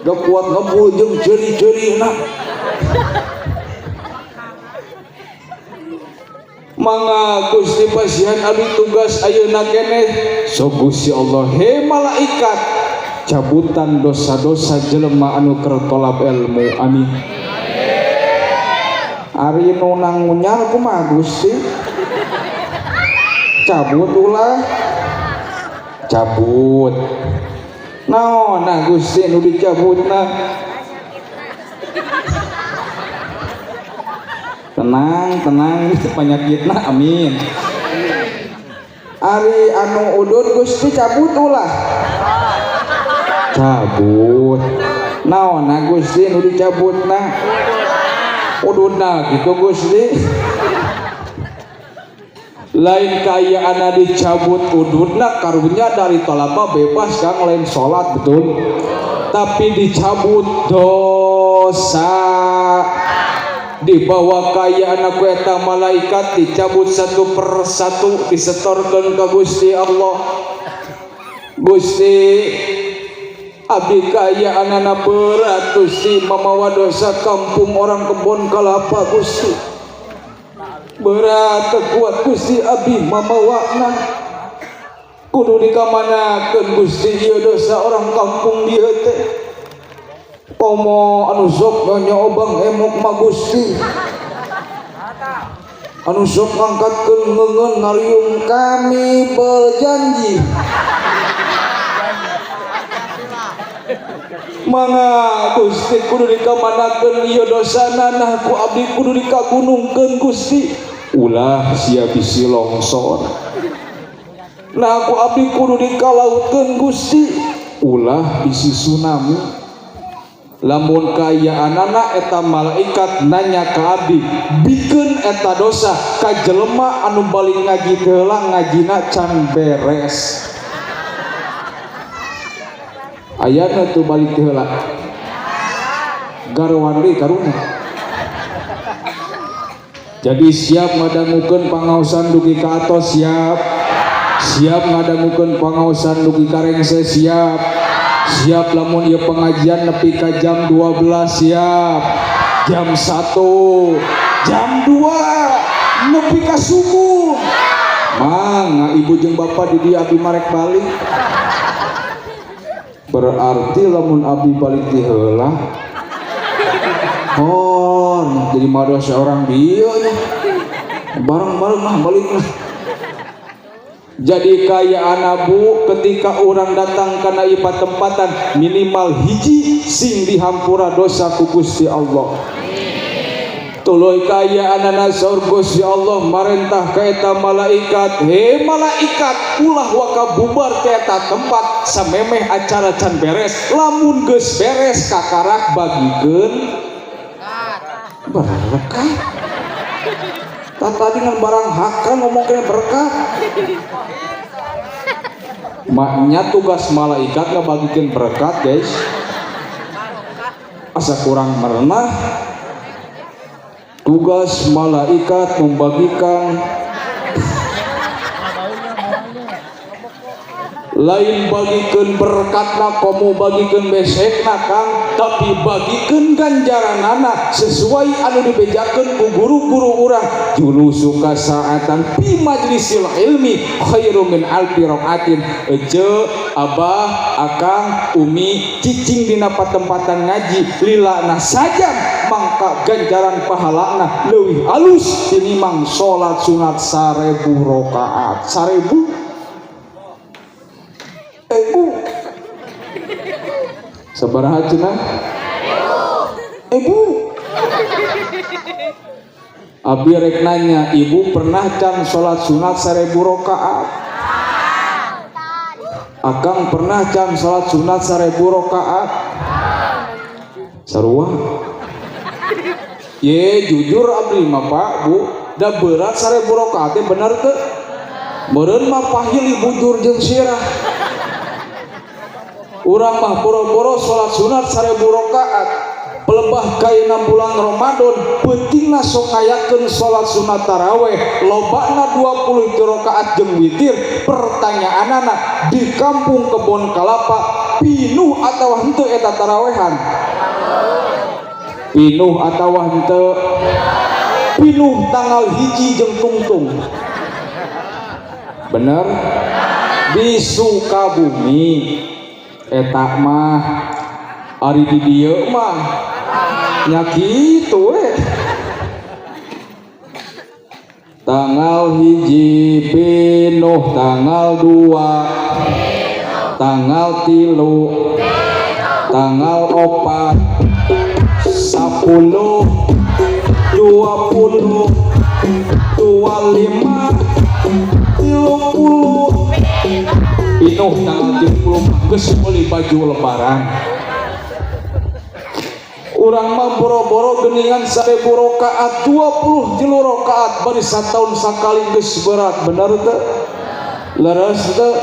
Da kuat ngebul jeung ceuri-ceurina. Mangga Gusti pasihan abdi tugas ayeuna keneh. So Gusti Allah, he malaikat cabutan dosa-dosa jelema anu keur tolab ilmu. Amin. Ari nu nangunyar kumaha Gusti? Cabut ulah. Cabut. Naon nah Gusti nu dicabutna? Tenang, tenang, penyakitna amin. Ari anu udud Gusti cabut ulah. Cabut. Naonna Gusti nu dicabutna? Ududna gitu Gusti. Lain kaayaan dicabut ududna, karunya dari tolaba bebas kang, lain salat betul, tapi dicabut dosa, dibawa kaayaan ku eta malaikat, dicabut satu per satu, disetorkeun ka Gusti Allah. Gusti, abdi kaayaanana berat Gusti, mamawa dosa kampung orang Kebon Kalapa Gusti, berat kuat Gusti abdi mamawana, kudu dikamanakeun Gusti ieu dosa orang kampung dieu teh, komo anu sok nyonya obang emok mah Gusti, anu sok ngangkatkeun ngeungeun ngariung kami berjanji. Mangga Gusti kudu dikamanakeun ieu dosana, nah ku abdi kudu dikagunungkeun Gusti, ulah sia bisi longsor, nah ku abdi kudu dikalautkeun Gusti, ulah bisi tsunami. Lamun kaayaanana eta malaikat nanya ka abdi, bikeun eta dosa ka jelema anu balik ngaji teh heula ngajina can beres. Ayana tuh balik teh heula garwan deui karunya. Jadi siap ngadangukeun pangaosan dugi ka atos, siap, siap ngadangukeun pangaosan dugi ka rengse, siap, siap lamun ieu pengajian nepi ka jam 12 siap, jam 1, jam 2 nepi ka subuh. Mangga ibu jeung bapak di dieu abdi marek balik. Berarti lamun abdi balik di heula, oh jadi madosa orang dieu nya, bareng-bareng mah balik lah. Jadi kaya anabu ketika orang datang kana ieu patempatan minimal hiji sing dihampura dosa ku Gusti Allah. Tuluy kaya anana saur Gusti Allah marentah ka eta malaikat, he malaikat ulah waka bubar ka eta tempat samemeh acara can beres, lamun geus beres kakarak bagikeun berkat. Tadi dengan barang hak kan ngomongnya berkat. Maknya tugas malaikat ngebagikan berkat guys. Asa kurang merenah. Tugas malaikat membagikan lain bagikan berkatna komo bagikan besekna kang, tapi bagikan ganjaranana sesuai anu dibejakeun ku guru-guru urang. Julusuka saatan fi majlisil ilmi khairu min alfi raqatin. Ece abah akang umi cicing dina patempatan ngaji lilana sajam mangka ganjaran pahalana leuwih alus tinimang salat sunat 1000 rakaat. 1000 ibu sabaraha cenah? Ibu abdi rek nanya, ibu pernah can salat sunat 1000 rakaat? Akang pernah can salat sunat 1000 rakaat? Sarua. Ye jujur abdi mah Pak Bu, da berat 1000 rakaat teh bener teu? Meureun mah pahili bujur jeung sirah. Urang mah boro-boro salat sunat 1000 rakaat, pelebah kaina bulan Ramadan peutingna sok ngayakeun salat sunat taraweh lobana 20 rakaat jeung witir. Pertanyaanana di kampung Kebon Kalapa pinuh atawa henteu eta tarawehan? Pinuh atawa henteu? Pinuh tanggal 1 jeung tungtung. Bener? Di Sukabumi eta mah, ari di dieu mah nya kitu we. Tanggal 1 pinuh, tanggal 2, tanggal 3, tanggal 4, 10, 20, 25, 30. Pinuh tanggal 30 geus meuli baju lebaran. Urang mah boro-boro geningan 1000 rakaat, 23 rakaat bari satahun sakali geus berat, bener teu? Leres teu?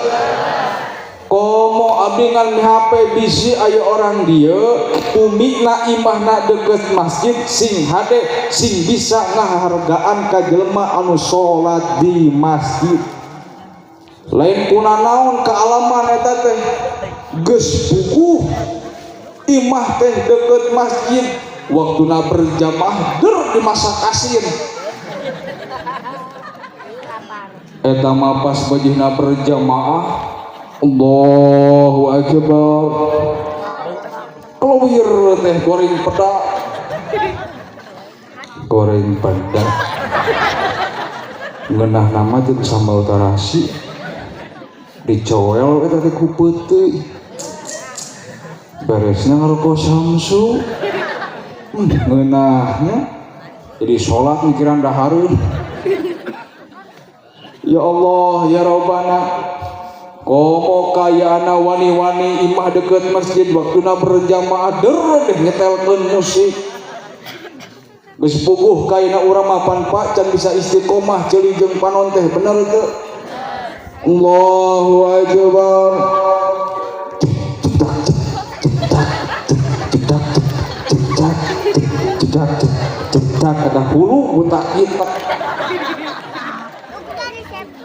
Komo abdi ngan HP bisi aya orang dieu umina imahna deket masjid, sing hade sing bisa ngahargaan ka jelema anu salat di masjid. Lain kuna naon kaalaman eta teh geus puguh imah teh deket masjid, waktuna berjamaah der dimasak asin. Eta mah pas bajihna berjamaah, Allahu akbar, kelawir teh goreng pedak, goreng pedak ngeunah nama jeung sambal terasi dicoel eta teh ku peuteui, beresna ngaroko Samsu. Ngeunahnya jadi sholat mikiran dahareun. Ya Allah ya Rabbana, komo kayaana wani-wani imah deket masjid waktuna berjamaah der deh nyetelkeun musik. Geus puguh kaina urang mah pan Pak can bisa istiqomah ceuli jeung panon teh, bener teu? Allahu akbar. Cetak cetak cetak cetak cetak cetak ada hulu butak kita.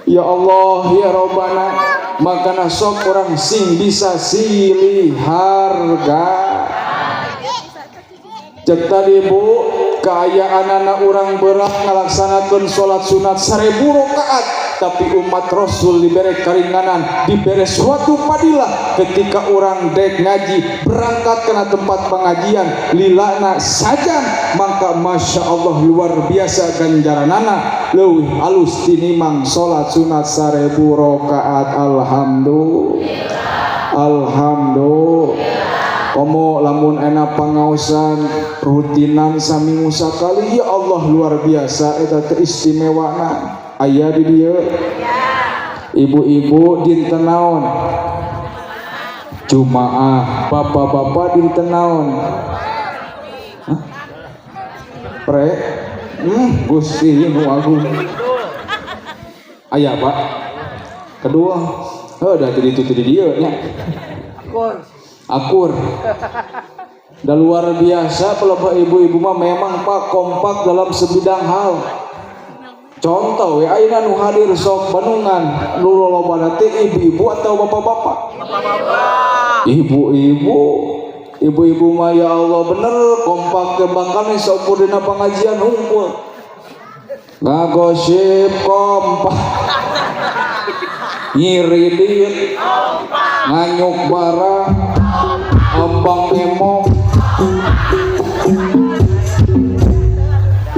Ya Allah ya Rabbana, makana sok orang sing bisa silih harga. Cek tadi Bu, kaayaan anak orang berat ngalaksanakeun salat sunat 1000 rakaat, tapi umat Rasul diberi keringanan, diberi suatu fadilah ketika orang dek ngaji berangkat ke tempat pengajian lilana sajam, maka masya Allah luar biasa ganjaranana leuwih alus tinimang salat sunat 1000 rakaat. Alhamdulillah, alhamdulillah. Komo lamun enak pangaosan rutinan saminggu sakali, ya Allah luar biasa eta teh istimewana. Aya di dieu ibu-ibu dinten naon? Jumaah. Bapak-bapak dinten naon? Hah? Pre? Gusti nu agung. Aya Pak. Kedua, heuh da tadi itu di dieu nya. Akur. Dan luar biasa kalau ibu-ibu mah memang Pak kompak dalam sebidang hal. Contoh we ayeuna nu hadir sok Bandungan nu lolobana teh ibu-ibu atau bapak-bapak? Bapak-bapak. Ibu-ibu. Ibu-ibu mah ya Allah bener kompak ke bahkan saukur dina pengajian hungkul. Ngagosip kompak. Nyiridit nganyuk barang abang emok.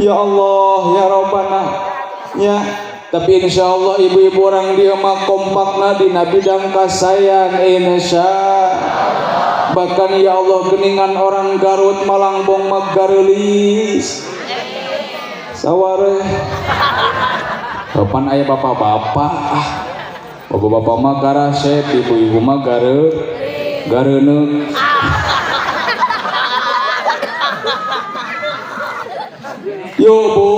Ya Allah ya Rabbana ya. Tapi insya Allah ibu-ibu orang dia mah kompakna dina bidang kasayan insya. Bahkan ya Allah geningan orang Garut Malangbong mah gareulis saware. Kapan aya bapak-bapak, ah bapak-bapak mah garasep, ibu-ibu mah gareuneuh. Yo Bu,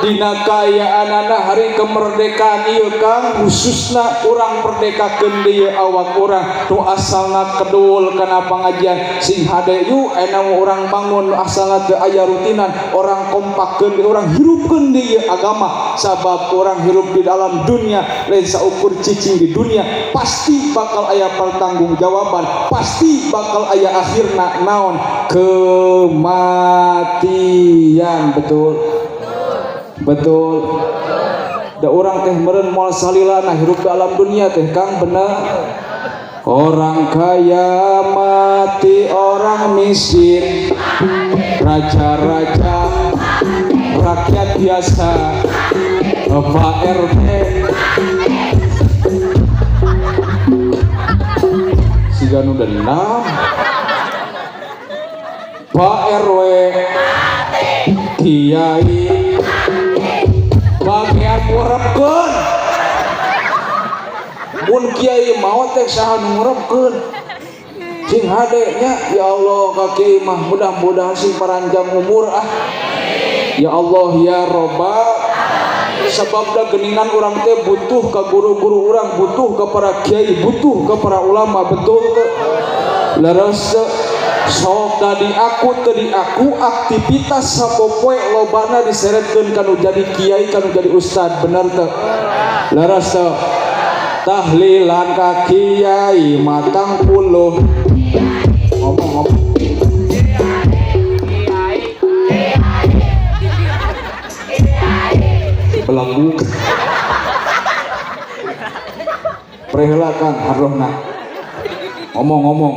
dina kaayaanana hari kemerdekaan ieu Kang, khususna urang merdekakeun deui awak urang nu asalna kedul kana pangajian sing hade yu ena urang bangun nu asalna teu aya rutinan, orang kompakkeun deui, urang hirupkeun deui agama, sabab urang hirup di dalam dunia lain saukur cicing di dunia, pasti bakal aya pertanggungjawaban, pasti bakal aya akhirna naon? Kematian. Betul betul. Da urang teh meureun moal salilana hirup dalam dunia teh Kang, bener. Orang kaya mati, orang miskin, raja-raja, rakyat biasa, Pak RT siga nu dendam, Pak RW, Kiai, bagian ngurepkeun. Mun kiai maot teh saha nu ngurepkeun? Sing hade nya, ya Allah ka kiai mah mudah-mudahan sing paranjang umur ah. Ya Allah ya Robbal, sebab da geningan urang teh butuh ka guru-guru urang, butuh ka para kiai, butuh ka para ulama, betul teu? Leres teu? Sok da diaku teu diaku aktivitas sapopoe lobana diseretkeun kanu jadi kiai, kanu jadi ustad, bener teu? Leres teu? Tahlilan ka kiai matang puluh ngomong ngomong belenggu preheula Kang harrohna ngomong-ngomong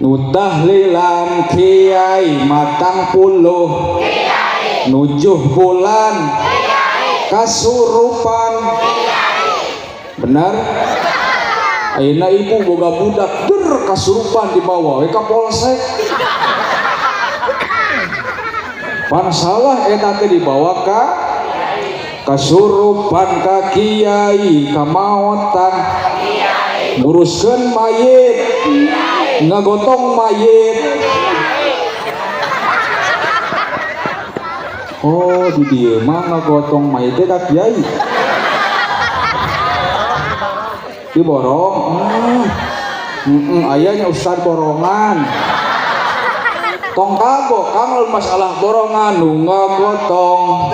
nu tahlilan kiai matang puluh nujuh bulan kasurupan, benar? Ayeuna ibu boga budak der kasurupan dibawa we ka polsek, pan salah eta teh dibawa ka kasurupan ka kiai kamaotan nguruskeun mayit ngagotong mayit. Oh di dieu mah ngagotong mayit teh ka kiai diborong. Ayahnya ustad borongan tong kagok kang masalah borongan nu ngagotong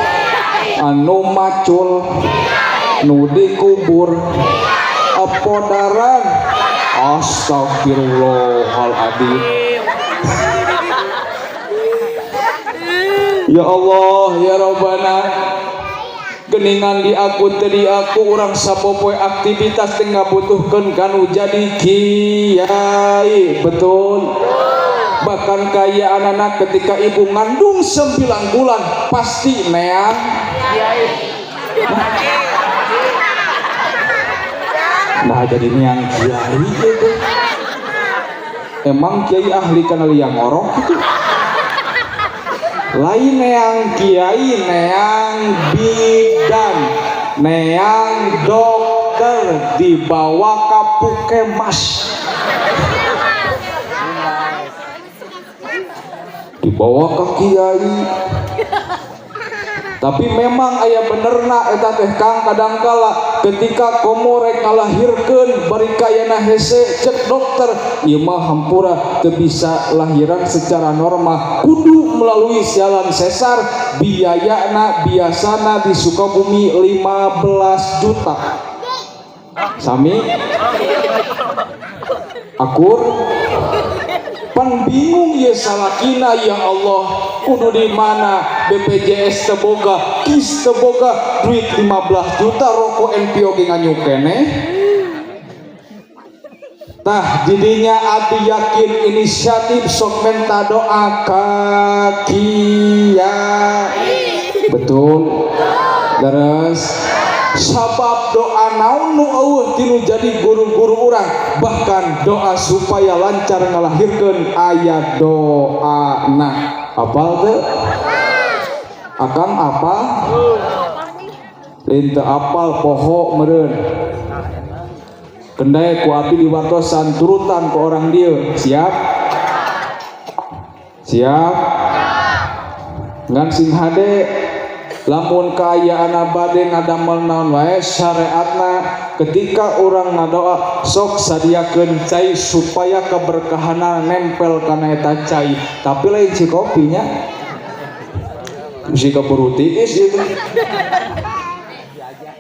anu macul nu dikubur apodaran, astagfirullahaladzim. Ya Allah ya Rabbana, geningan di aku teu di aku urang sapopoe aktivitas teh ngabutuhkeun kanu jadi kiai, betul? Bahkan kaya anak-anak ketika ibu ngandung 9 bulan pasti neang kiai. Nah jadi neang kiai gitu. Emang kiai ahli kana liang orok gitu? Lain neang kiai, neang bidan, neang dokter dibawa ka pukemas, dibawa ke kiai. Tapi memang aya benerna eta teh Kang, kadangkala ketika komo rek ngalahirkeun bari kayana hese cek dokter ieu mah hampura teu bisa lahiran secara normal, kudu melalui jalan sesar, biayana biasana di Sukabumi 15 juta. Sami akur pan bingung ye salakina, ya Allah kudu di mana, BPJS teboga, KIS teboga, duit 15 juta rokok NPO ge nganyuk keneh. Tah jadinya abdi yakin inisiatif sok menta doa ka kiai, betul? Terus sabab doa naon nu eueuh tinu jadi guru-guru urang, bahkan doa supaya lancar ngalahirkeun aya doana. Apal teu? Akang apa? Lain teu apal poho meureun. Kendai ku abdi diwartosan turutan ku orang dieu. Siap? Siap? Ngan sing hade lamun kaayaan bade ngadamel naon wae syariatna ketika urang ngadoa sok sadiakeun cai supaya keberkahanan nempel kana eta cai, tapi lain si kopinya si keburu tiis itu.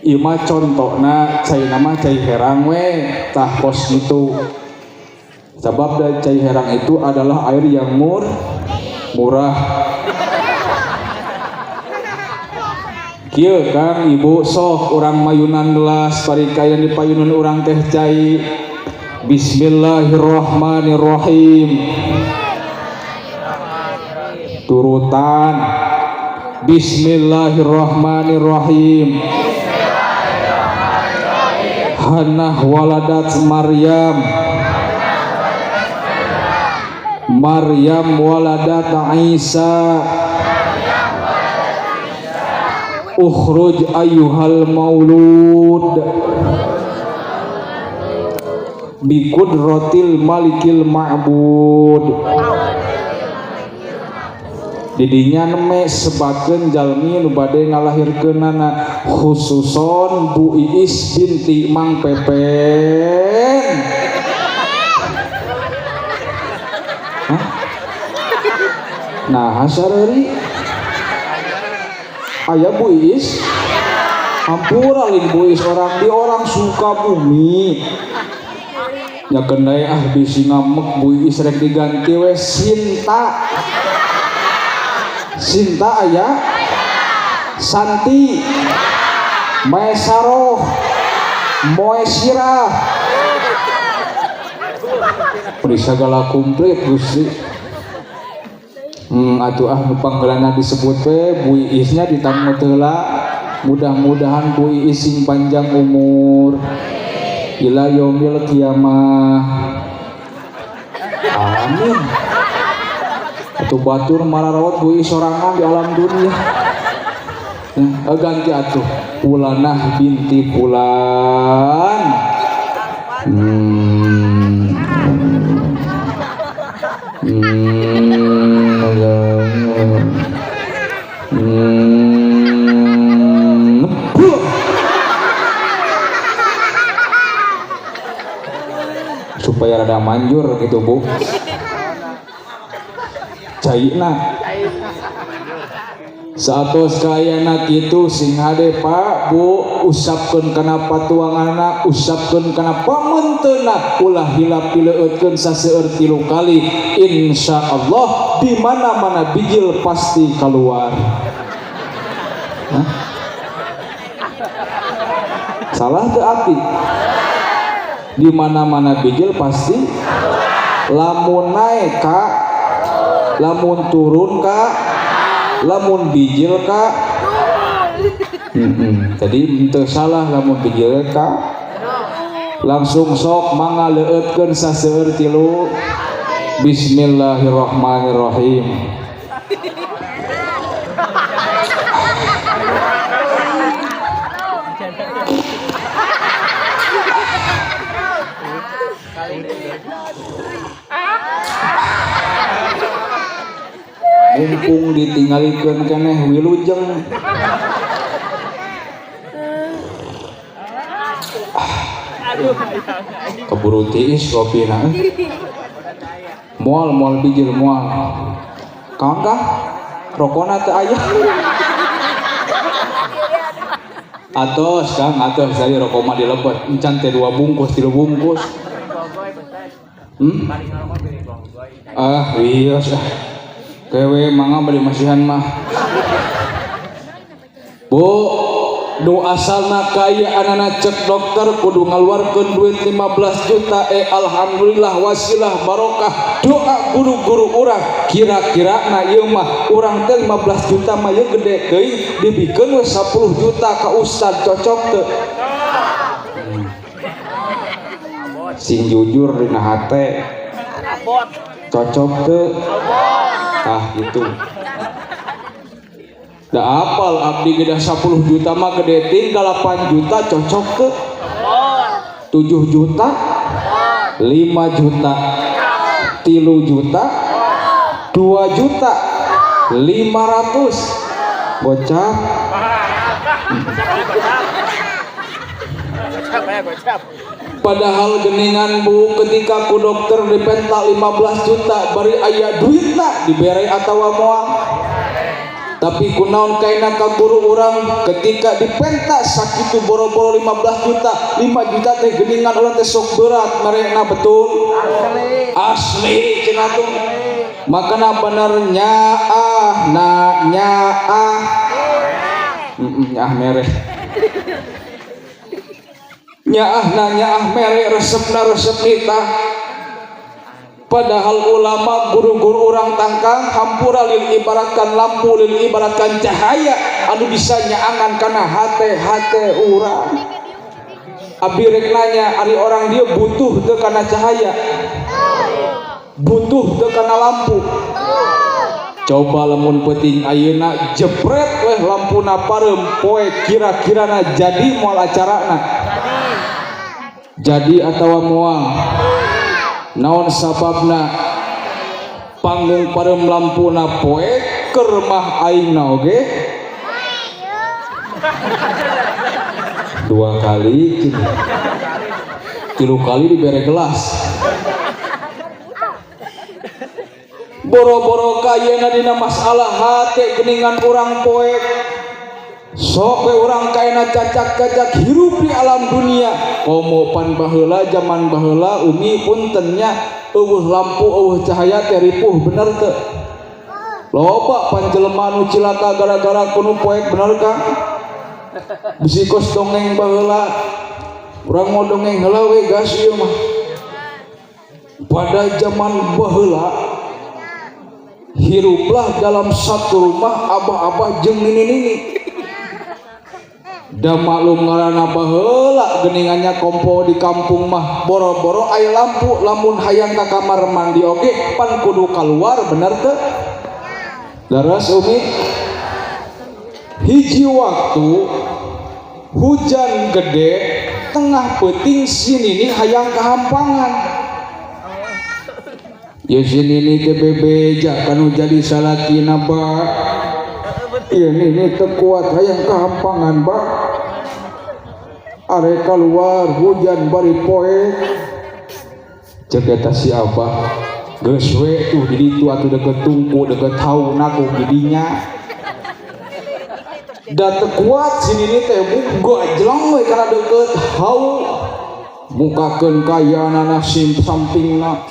Ieu mah contona cai nama cai herang we tah kos gitu, sebab da cai herang itu adalah air yang murah. Kieu Kang Ibu sok urang mayunan gelas parikayan di payunan urang teh cai. Bismillahirrahmanirrahim. Turutan Bismillahirrahmanirrahim. Hannah waladat Maryam, Maryam waladat Isa, ukhruj ayyuhal maulud. Bi qudratil malikil ma'bud. Didinya neme sebakeun jalmi nu bade ngalahirkeunana khususon Bu Iis binti Mang Pepen. Hah? Nah, sareuri aya Bu Iis? Hampura lain Bu Iis orang di orang Sukabumi. Nya kendai ah bisi ngamek Bu Iis rek diganti we Sinta. Sinta aya, Santi, Maesaroh, Moesirah. Beri segala komplit Gusti. Atuh ah nu panggeulana disebut we Bu Iisnya ditamu teu heula. Mudah-mudahan Bu Iis sing panjang umur ila yaumil kiamah. Amin. Atuh batur mararawat Bu Iis sorangan di alam dunia. Nah, ganti atuh Fulanah binti Fulan. Supaya rada manjur gitu Bu. Caina saatos kaayana kitu sing hade Pak Bu, usapkeun kana patuanganna, usapkeun kana pamunteuna, ulah hilap dileueutkeun saseueur 3 kali. Insyaallah di mana-mana bijil pasti keluar. Hah? Salah teu abdi? Di mana-mana bijil pasti lamun naik ka, lamun turun ka, lamun bijil ka. Jadi henteu salah lamun bijil ka. Langsung sok mangga leueutkeun saseueur 3. Bismillahirrahmanirrahim. Mumpung ditinggalikeun keneh wilujeng. Keburu tiis kopina. Moal moal bijil moal. Kang kah? Rokona teu aya. Atos Kang, atos saya rokok mah dilebet. Encan teh 2 bungkus, 3 bungkus. Ah, wios ah. Kewe mangga bari masihan mah. Bu, nu asalna kaayaanana cek dokter kudu ngaluarkeun duit 15 juta, alhamdulillah wasilah barokah doa guru-guru urang. Kira-kira na ieu mah urang teh 15 juta mah ieu gede teuing dibikeun we 10 juta ka ustad cocok teu? Sing jujur dina hate. Cocok teu? Ah gitu. Da apal abdi gedah 10 juta mah gede tinggal 8 juta cocok teu? 7 juta, 5 juta, 3 juta, 2 juta, 500. Gocap. Padahal geningan Bu ketika ku dokter dipenta 15 juta bari aya duitna dibere atawa moal. Tapi kunaon kaina ka guru urang ketika dipenta sakitu boro-boro 15 juta, 5 juta teh geningan urang teh sok berat merena betul. Asli. Asli cenah tuh. Makana bener nyaah na nyaah. Nyaah mereh. Nyaah na nyaah mere resepna resep nita. Padahal ulama guru-guru urang tangkang hampura lil ibaratkan lampu lil ibaratkan cahaya anu bisa nyaangan kana hate-hate urang. Abi rek nanya ari orang dia butuh teu kana cahaya? Butuh teu kana lampu? Coba lamun peuting ayeuna jepret weh lampuna pareum poe kira-kirana jadi moal acarana. Jadi atawa moal? Naon sababna? Panggung pareum lampuna poek keur mah aingna oge 2 kali 3 kali dibere gelas. Boro-boro kayana dina masalah hate geningan urang poek. Sok we urang kaena cacak-cacak hirup di alam dunia. Komo pan baheula zaman baheula umi puntennya eueuh lampu eueuh cahaya teh ripuh bener teu? Loba pan jelema nu cilaka gara-gara kuno poek bener Kang? Bisi kos dongeng baheula urang mau dongeng heula we gas ieu mah. Pada zaman baheula hiruplah dalam satu rumah abah-abah jeung nini-nini. Da maklum ngaranna baheula geuningannya kompo di kampung mah boro-boro aya lampu lamun hayang ka kamar mandi oge pan kudu kaluar bener teu? Leres umi? Hiji waktu hujan gede tengah peuting si nini hayang kahampangan. Ya si nini teh bebeja kanu jadi salakina ba. Ieu nini teu kuat hayang kahampangan ba. Arek keluar hujan bari poek. Ceuk eta si abah geus we tuh di ditu atuh deket tungku deket hauna ku didinya. Da teu kuat si nini teh gajleng we kana deket hau. Mukakeun kayanana sim sampingna.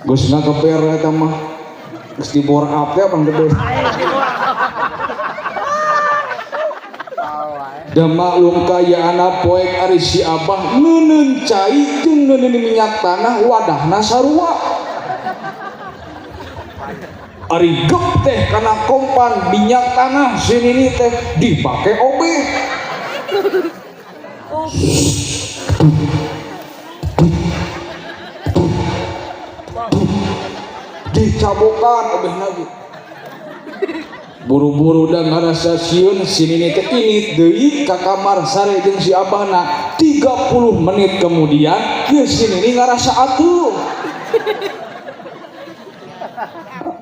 Geus ngageber eta mah. Geus dibor up teh pang gede. Da maklum kayaana poek ari si abah neuneun cai jeung neuneun minyak tanah wadahna sarua. Ari gep teh kana kompan minyak tanah si nini teh dipake obeh. Dicabokan obeh lagi. Buru-buru dan ngarasa sieun si nini teh init deui ka kamar sare jeung si abahna. 30 menit kemudian ieu si nini ngarasa atuh.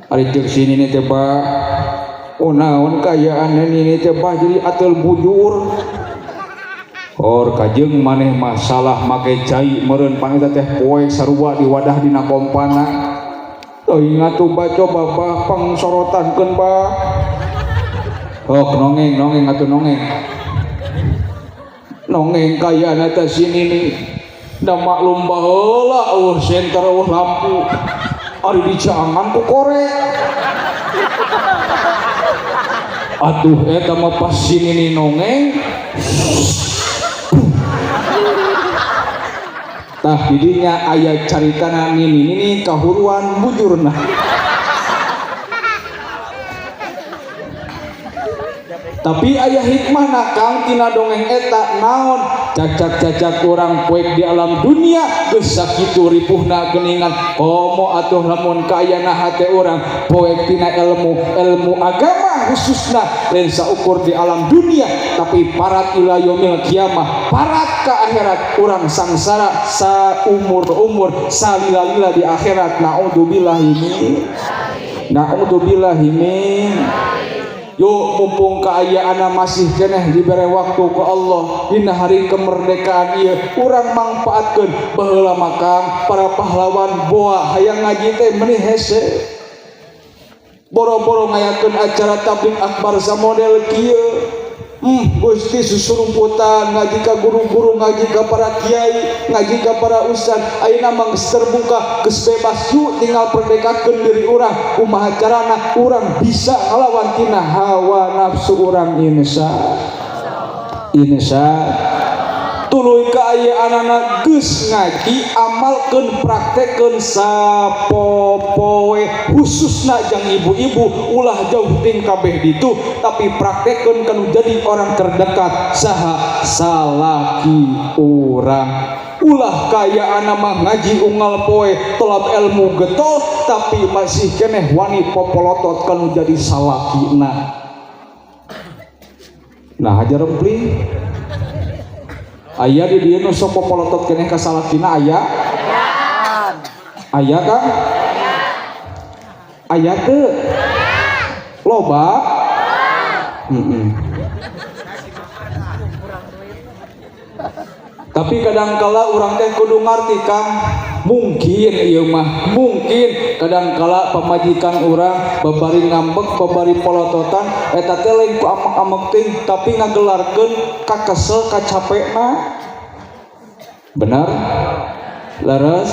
Ari jeung si nini teh ba, oh naon kaayaan nini teh bah jadi ateul bujur. Or kajeng maneh masalah make cai meureun pangita teh poek sarua di wadah dina kompana. Teuing atuh ba coba bah pangsorotankeun bah. Hok nongeng nongeng atuh nongeng. Nongeng kaayaan eta si nini. Da maklum baheula eueuh senter eueuh lampu. Ari dijangan ku korek. Atuh eta mah pas si nini nongeng. Tah didinya aya caritana nini-nini kahuruan bujurna. Tapi aya hikmahna Kang tina dongeng eta naon? Cacak-cacak urang poek di alam dunia geus sakitu ripuhna geuningan. Komo atuh lamun kaayana hate urang poek tina ilmu, ilmu agama khususna lain saukur di alam dunia tapi parat ila yaumil kiamah, parat ka akhirat urang sangsara saumur-umur salila-lila di akhirat. Naudzubillahi min naudzubillahi min. Yuk mumpung kaayaan masih keneh dibere waktu ku Allah dina hari kemerdekaan ieu urang mangpaatkeun. Baheula mah Kang para pahlawan boa hayang ngaji teh meuni hese. Boro-boro ngayakeun acara tabligh akbar samodel kieu. Gusti susurumputan ngaji ka guru-guru, ngaji ka para kiai, ngaji ka para ustad. Ayeuna mah geus terbuka, geus bebas. Yuk tinggal perdekakeun diri urang. Kumaha carana urang bisa ngalawan tina hawa nafsu urang insya. Insya. Tuluy kaayaanana geus ngaji, amalkeun, praktekeun sapopoe, khususna jang ibu-ibu ulah jauh ting kabeh ditu, tapi praktekeun kanu jadi orang terdekat saha salaki urang. Ulah kayaan mah ngaji unggal poe, tolab ilmu getol, tapi masih keneh wani popolotot kanu jadi salakina. Nah hajar rempling aya di dieu nu sok popolotot keneh ka salakina aya? Aya Kang? Aya teu? Loba? Tapi kadangkala urang teh kudu ngarti Kang, mungkin ieu mah, mungkin kadangkala pamajikan urang babari ngambek, babari polototan eta teh lain ku amek-amek teuing, tapi ngagelarkeun kakesel kacapekna. Benar? Leres?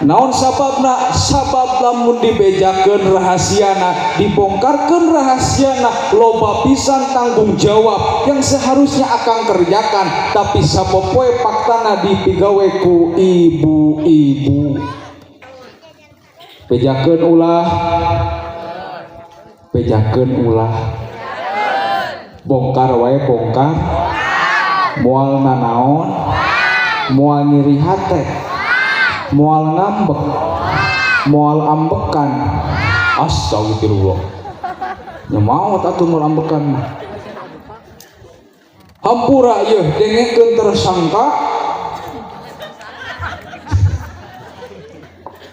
Naon sababna? Sabab lamun dibejakeun rahasiana, dibongkarkeun rahasiana, loba pisan tanggung jawab yang seharusnya akan kerjakan, tapi sapopoe faktana dipigawe ku ibu-ibu. Bejakeun ulah, bejakeun ulah, bongkar wae bongkar, moal nanaon, moal nyeri hate, moal ngambek, moal ambekan. Astagfirullah. Nya maot atuh moal ambekan mah. Hampura yeuh dengekeun tersangka.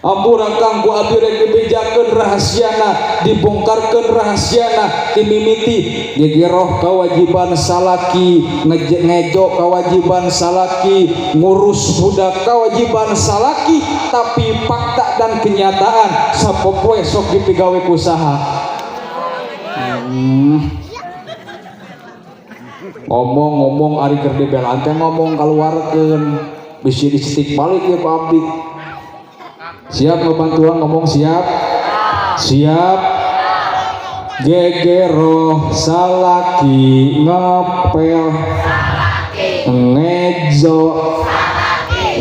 Hampura Kang ku abdi rek dibejakeun rahasiana, dibongkarkeun rahasiana, timimiti ngegeroh kewajiban salaki, ngejo kewajiban salaki, ngurus budak kewajiban salaki, tapi fakta dan kenyataan sapopoe sok dipigawe ku saha. Ngomong-ngomong ari keur dibelaan teh ngomong kaluarkeun, bisi dicetik balik ya ku abdi. Siap ngebantuan ngomong siap? Siap. Gegeroh salaki ngepel, ngejo,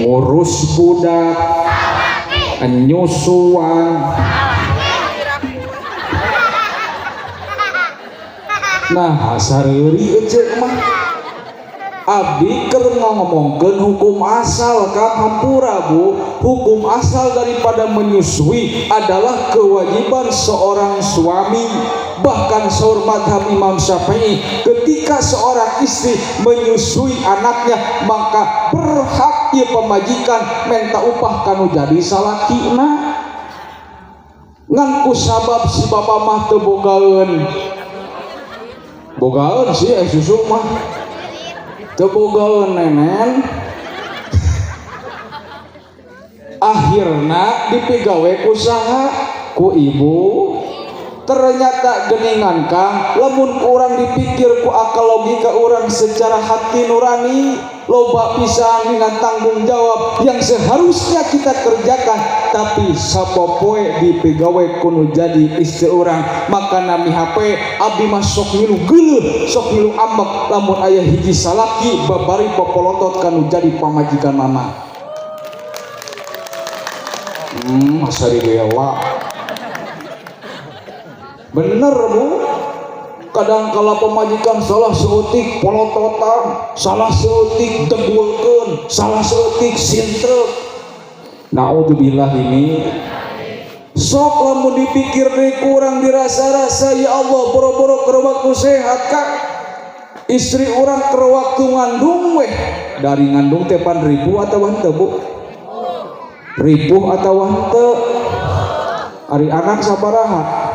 ngurus budak, nyusuan. Nah sareuri ece mah. Abdi keur ngomongkeun hukum asal Kang, hampura Bu. Hukum asal daripada menyusui adalah kewajiban seorang suami. Bahkan saur madhab Imam Syafi'i, ketika seorang istri menyusui anaknya maka berhak ieu pamajikan minta upah kanu jadi salakina. Ngan ku sabab si bapa mah teu bogaeun. Bogaeun sih susu mah. Teu bogaeun nenen. Akhirna dipigawe ku saha? Ku ibu. Ternyata geningan Kang, lamun kurang dipikir ku akal logika urang secara hati nurani, loba pisan dengan tanggung jawab yang seharusnya kita kerjakan, tapi sapopoe dipigawe kuno jadi istri urang. Maka nami HP abdi mah sok ngilu geuleuh, sok ngilu ambek lamun aya hiji salaki babari popolotot kanu jadi pamajikan mama. Masa dibela. Bener Bu, kadang kala pemajikan salah seutik polototan, salah seutik degulkeun, salah seutik sintrek. Naudzubillah ini. Sok lamun dipikir deui kurang dirasa-rasa, ya Allah boro-boro keur waktu sehat Kak. Istri urang keur waktu ngandung weh. Dari ngandung teh pan ripuh atawa henteu Bu? Ripuh atawa henteu? Ari anak sabaraha?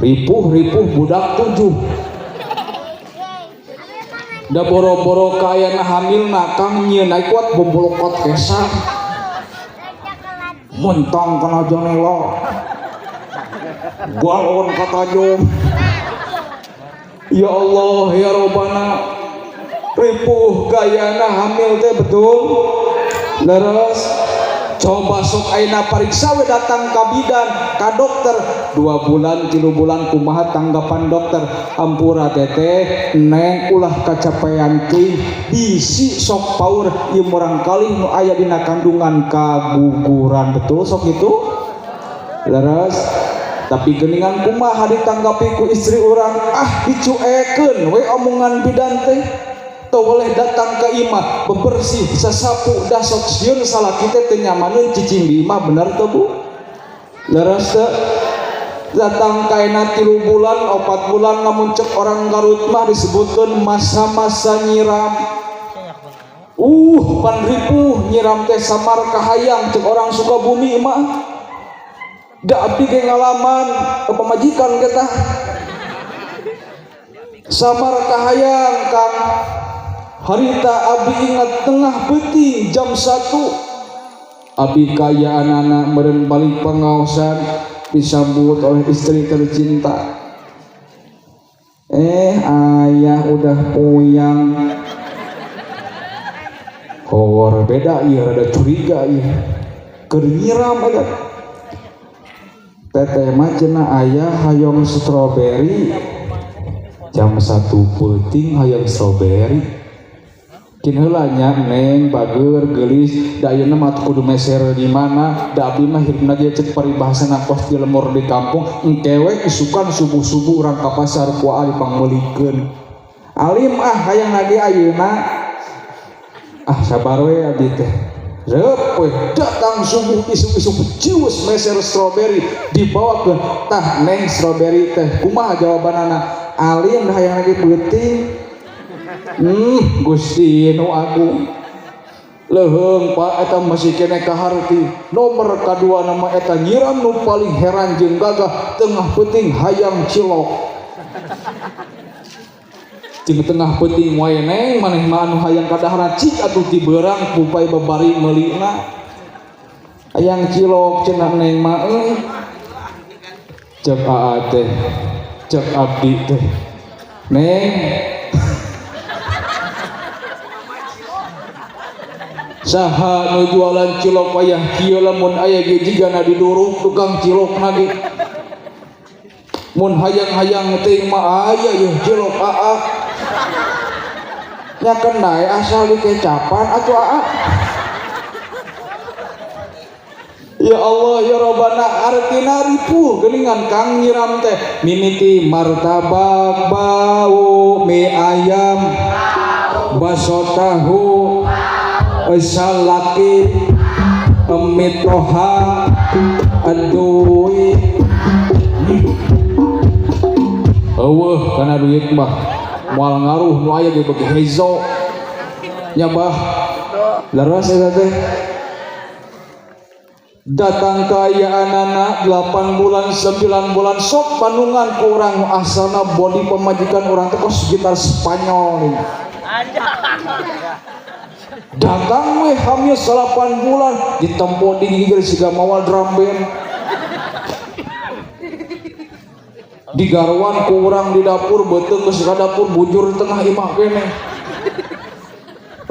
Ripuh-ripuh budak 7. Da boro-boro kayana hamilna Kang nyieun naik kuat bobolokot kesah. Montong kana janela. Galon katajong. Ya Allah ya Robbana. Ripuh gayana hamil teh betul. Leres. Coba sok ayeuna pariksa we datang ka bidan, ka dokter 2 bulan 3 bulan kumaha tanggapan dokter. Ampura teteh neng ulah kacapean teuing, bisi sok paur ieu murangkalih nu aya dina kandungan kaguguran. Betul sok itu? Leres. Tapi geuningan kumaha ditanggapi ku istri urang, ah dicuekeun we omongan bidan teh. Teu boleh datang ke imah bebersih sasapu da sok sieun salaki teh teu nyamaneun cicing di imah, bener teu Bu? Leres teu? Datang kaena 3 bulan 4 bulan lamun cek orang Garut mah disebutkeun masa-masa nyiram. Pan ripuh nyiram teh samar kahayang cek orang Sukabumi mah. Da abdi ge ngalaman pamajikan kita samar kahayang Kang. Harita abdi ingat tengah peuting jam 1 abdi kaya anak-anak meureun balik pengaosan disambut oleh istri tercinta. Ayah udah puyang. Hor beda ieu rada curiga ieu. Keur nyiram eta. Teteh mah cenah ayah hayang stroberi. Jam 1 peuting hayang stroberi. Kin heula nya neng bager geulis da ayeuna mah kudu meser di mana da abdi mah hirupna ge cek paribahasana kos di lemur di kampung engke we isukan subuh-subuh urang ka pasar ku ali pangmeulikeun. Alim ah hayang lagi ayeuna. Ah sabar we abdi teh. Reup we datang subuh isuk-isuk cius meser stroberi dibawa ke tah neng stroberi teh kumaha jawabanana? Alim dah hayang lagi peuting. Gusti nu agung leuheung Pak eta masih kene kaharti. Nomor kadua nama eta nyiram nu paling heran jeung gagah tengah peuting hayang cilok. Jeung tengah peuting wae neng maneh mah anu hayang kadaharan cik atuh ti beurang pupay babari meulina. Hayang cilok cenah neng mah euy. Cek aa teh, cek abdi teh. Neng saha nu jualan cilok wayah kieu lamun aya ge jigana diduruk tukang cilokna ge. Mun hayang-hayang teuing mah aya yeuh cilok aa. Nya kenai asal dikecapan atuh aa. Ya Allah ya Rabbana artina ripuh geuningan Kang nyiram teh mimiti martabak bau mie ayam baso tahu salaki mitoha aduit. Eueuh kana duit mah moal ngaruh nu aya ge bagi hezo nya bah leres eta teh. Datang kaayaanana 8 bulan 9 bulan sok panungan ku urang asalna body pamajikan urang teh kos sekitar Spanyol nih. Datang we hamil 8 bulan ditempo digigir siga mawal drum band. Digaruan ku urang di dapur beuteung geus ka dapur bujur di tengah imah keneh.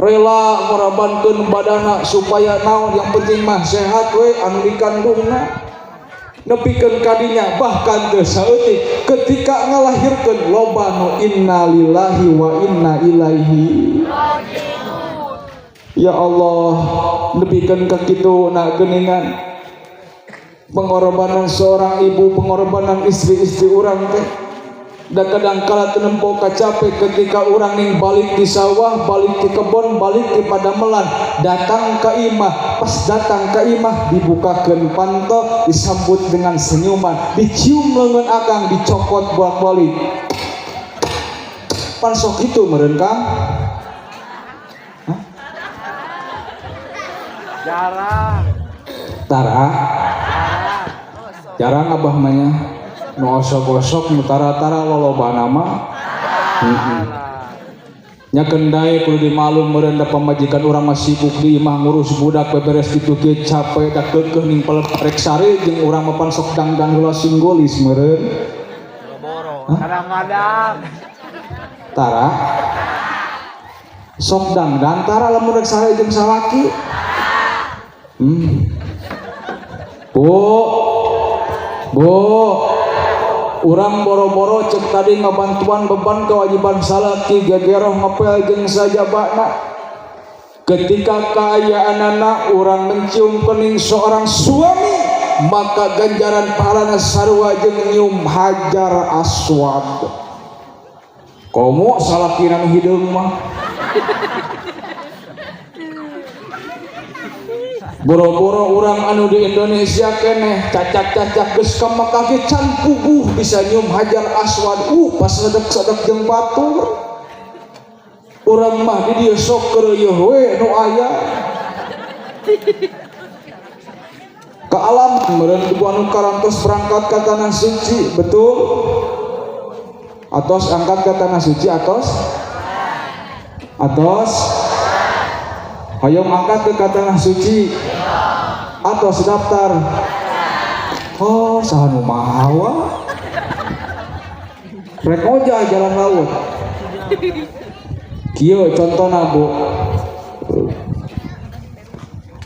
Rela ngorbankeun badana supaya naon yang penting mah sehat we anu dikandungna. Nepikeun kadinya bahkan teu saeutik ketika ngalahirkeun loba nu innalillahi wa inna ilaihi. Ya Allah nepikeun ka kitu na geuningan pengorbanan seorang ibu, pengorbanan istri-istri urang teh. Da kadang kala teu nempo kacape ketika urang ning balik di sawah, balik di kebon, balik di padamelan, datang ke imah, pas datang ke imah dibukakeun panto, disambut dengan senyuman, dicium leungeun akang, dicokot bolak-balik. Pan sok kitu meureun Kang? Hah? Jarang. Tara? Jarang abah mah nya. Nu osok-osok nu tara-tara lolobana mah. Nya kendai kudu dimalum meureun da pamajikan urang mah sibuk di imah ngurus budak beberes kitu ge capek da keukeuh ning pelepek sare jeung urang mah pan sok dangdang heula singgolis meureun. Kadang-kadang. Tara? Sok dangdan tara lamun rek sare jeung salaki. Bu. Bu. Urang boro-boro cek tadi ngabantuan beban kewajiban salaki gegeroh ngepel jeung sajabana. Ketika kaayaanana urang mencium kening seorang suami, maka ganjaran pahalana sarua jeung nyium hajar aswad. Komo salakina nu hideung mah. Boro-boro urang anu di Indonesia keneh cacak-cacak geus ka Mekah ge can puguh bisa nyium Hajar Aswad. Pas sedek-sedek jeung batur. Urang mah di dieu sok keureuh we nu aya. Ke alam meureun ibu anu karantos berangkat ka tanah suci, betul? Atos angkat ke tanah suci atos? Atos? Hoyong angkat ke tanah suci? Atos daftar? Oh, saha nu mawa? Rek ngojah jalan laut. Kieu contona Bu.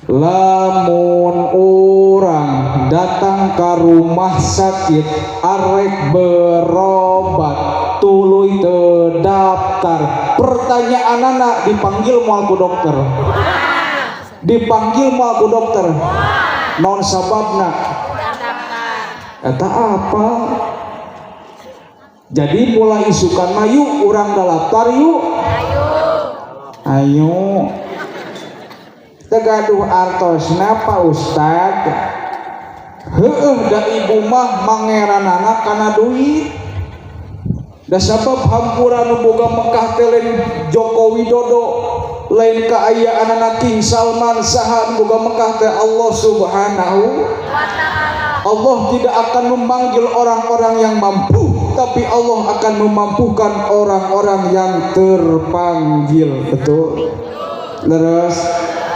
Lamun urang datang ke rumah sakit arek berobat tuluy teu daftar, pertanyaanana dipanggil moal ku dokter, dipanggil moal ku dokter, naon sababna? Eta apa? Jadi mulai isukan mah yuk urang daftar yuk, ayo. Tegaduh artosna Pak Ustad. Heueuh da ibu mah mangeranana kana duit. Da sabab hampura nu boga Mekah teh lain Joko Widodo, lain kaayaanana King Salman, saha nu boga Mekah teh Allah Subhanahu wa taala. Allah tidak akan memanggil orang-orang yang mampu, tapi Allah akan memampukan orang-orang yang terpanggil. Betul? Leres.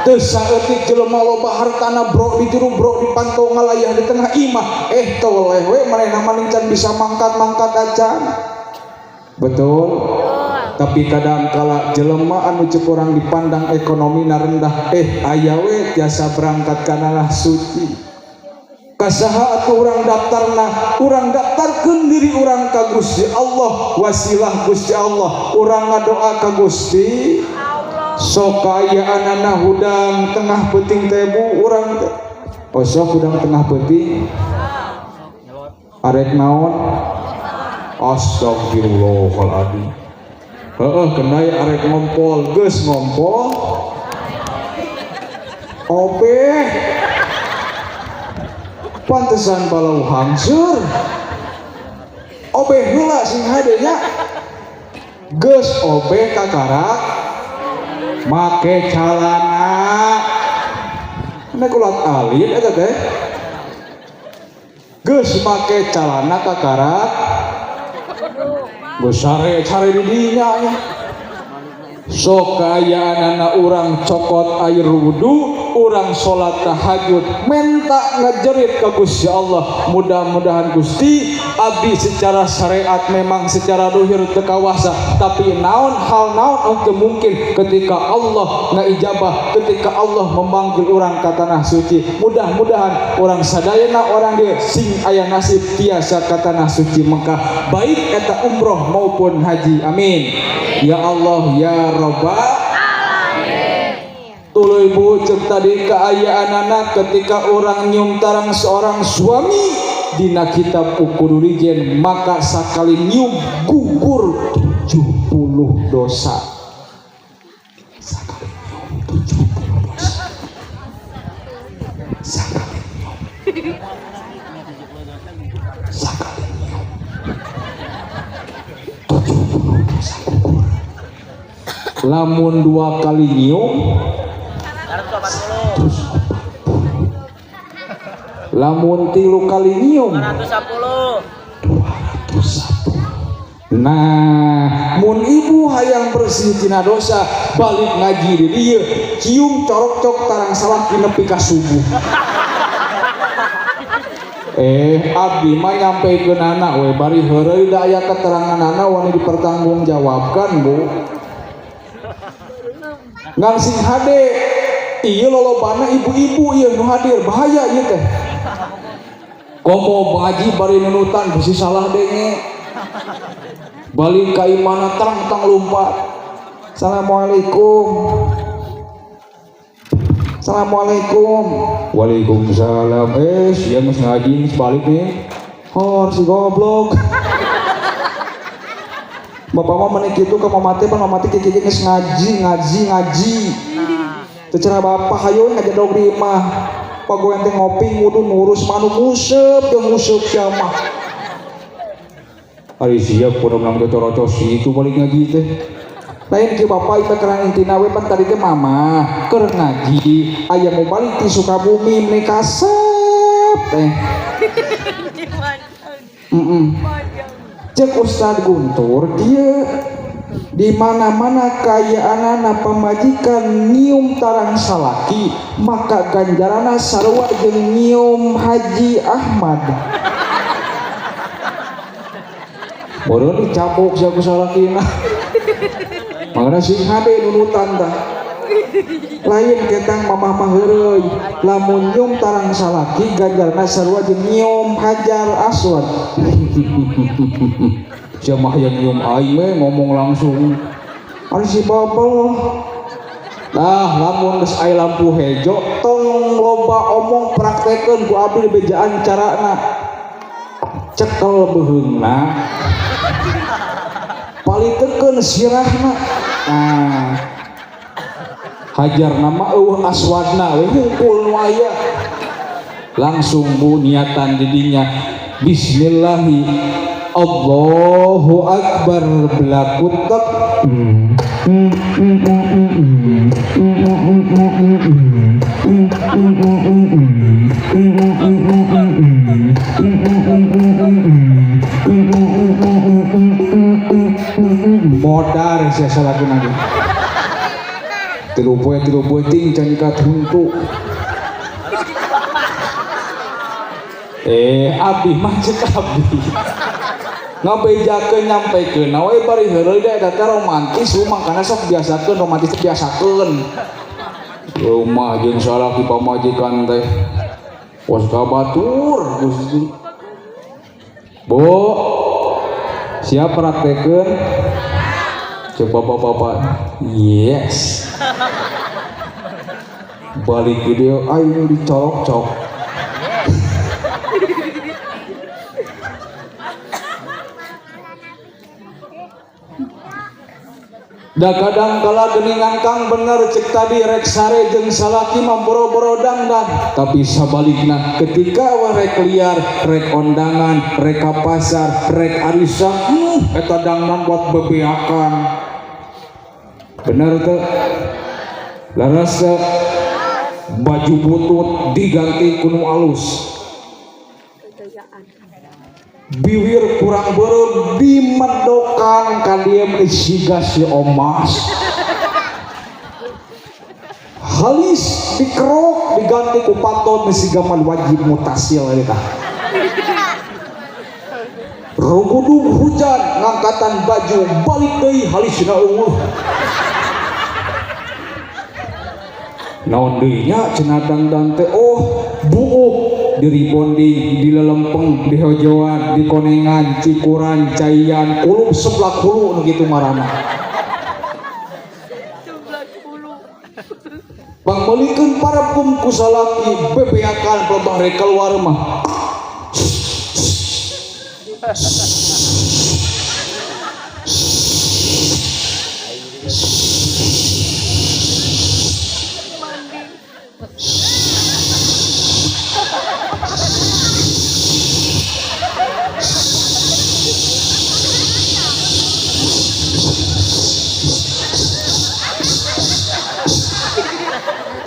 Teu saeutik jelema loba hartana bro di jero bro di pantau ngalayah di tengah imah, toleh we manehna mah can bisa mangkat-mangkat acan. Betul? Tapi kadang kala jelema anu ceuk urang dipandang ekonomina rendah, aya we tiasa berangkat ka tanah suci. Kasaha atuh urang daftarna? Urang daftarkeun diri urang ka Gusti Allah, wasilah Gusti Allah, urang ngadoa ka Gusti sok kaayaanana hudang tengah peuting teh Bu urang teh. Oh sok hudang tengah peuting arek naon? Astagfirullahaladzim. Heeh kendai arek ngompol, geus ngompol obeh pantesan balau hangseur obeh heula sing hade nya, geus obeh kakarak make calana nek ulat alit eta teh, geus make calana kakarak geus sare-sare di dinya nya. Sok kaayaanana urang cokot air wudu, urang salat tahajud, menta ngejerit ke Gusti Allah, mudah-mudahan Gusti abdi secara syariat memang secara dohir teu kawasa, tapi naon hal naon untuk mungkin ketika Allah ngaijabah, ketika Allah memanggil urang ka tanah suci, mudah-mudahan urang sadayana orang dia sing aya nasib tiasa ka tanah suci Mekah, baik eta umroh maupun haji. Amin ya Allah ya Rabbal alamin. Tuluy Bu ceuk tadi kaayaanana ketika orang nyium tarang seorang suami dina kitab Uqudurijen, maka sakali nyium gugur 70 dosa. Sakali nyium 70 dosa. Sakali nyium. Sakali nyium 70 dosa gugur. Lamun dua kali nyium 140. Lamun tilu kali nyium 210. 210. Nah, mun ibu hayang bersih tina dosa, balik ngaji di dieu, cium corok-cok tarang salah nepi ka subuh. Abdi mah nyampeikeunana we bari heureuy da aya keteranganana wani dipertanggungjawabkan, Bu. Ngan sing hade ieu lolobana ibu-ibu ieu nu hadir, bahaya ieu teh. Komo ngaji bari nunutan bisi salah denge. Balik ka imana terang-tang lumpat. Assalamualaikum. Assalamualaikum. Waalaikumsalam. Sia geus ngaji geus balik nih. Hor si goblok. Bapak mah menik kitu ka mamate, pan mamate kieu geus ngaji, ngaji, ngaji. Teu cenah bapak hayu ngajedog di imah. Pagoen teh ngopi ngudu ngurus manuk nguseup jeung nguseup sia mah. Ari sia kudu menang cocor-cocor situ balik ngaji teh. Lain ki bapak ieu kerang intina we pan tadi teh mama keur ngaji aya mau balik ti Sukabumi meni kasep teh. Cek Ustad Guntur dia di mana-mana kayaanana pamajikan nyium tarang salaki maka ganjarana sarua jeung nyium Haji Ahmad. Bodoh dicapuk sia ku salakina. Mangga sing hade nunutan tah. Lain ketang mamah mah heureuy lamun nyium tarang salaki ganjarana sarua jeung nyium Hajar Aswad. Sia mah yang nyium aing we ngomong langsung. Ari si babel. Nah, lamun geus aya lampu hejo tong loba omong praktekeun ku abdi bejaan carana. Cekel beuheungna. Palitekeun sirahna. Nah, hajar nama eueuh aswadna we hungkul nu aya. Langsung bu niatan didinya bismillahi Allahu akbar belakutek. Modar sia salaki lagi. Tilu poe ting can ikat huntu. Abdi mah cek abdi. Ngabejakeun nyampekeun we bari heureuy da eta teh romantis mangkana sok biasakeun romantis teh biasakeun. Rumah jeung salaki pamajikan teh pos ka batur Gusti. Bu, siap praktekeun? Coba bapak-bapak. Yes. Balik video aing dicolok-cok. Da kadang kala geningan kang bener cek tadi rek sare jeung salaki mah boro-boro dangdan, tapi sabalikna ketika rek liar, rek ondangan, rek ka pasar, rek arisan, eta dangdan buat bebeakan. Bener teu? Leres teu? Baju butut diganti ku nu alus. Biwir kurang beureum dimedokan ka dieu meni siga si omas. Halis dikerok diganti ku paton meni siga mah wajib mutasil eta. Rugudung hujan ngangkatan baju balik deui halisna eueuh. Naon deui nya cenah dangdan teh oh buuk diribonding, dilelempeng, dihojoan, dikonengan, cikuran, caian, kulub seblak hulu nu kitu ngaranna. Seblak hulu. Pangmeulikeun parfum ku salaki bebeakan pelebah rek keluar mah.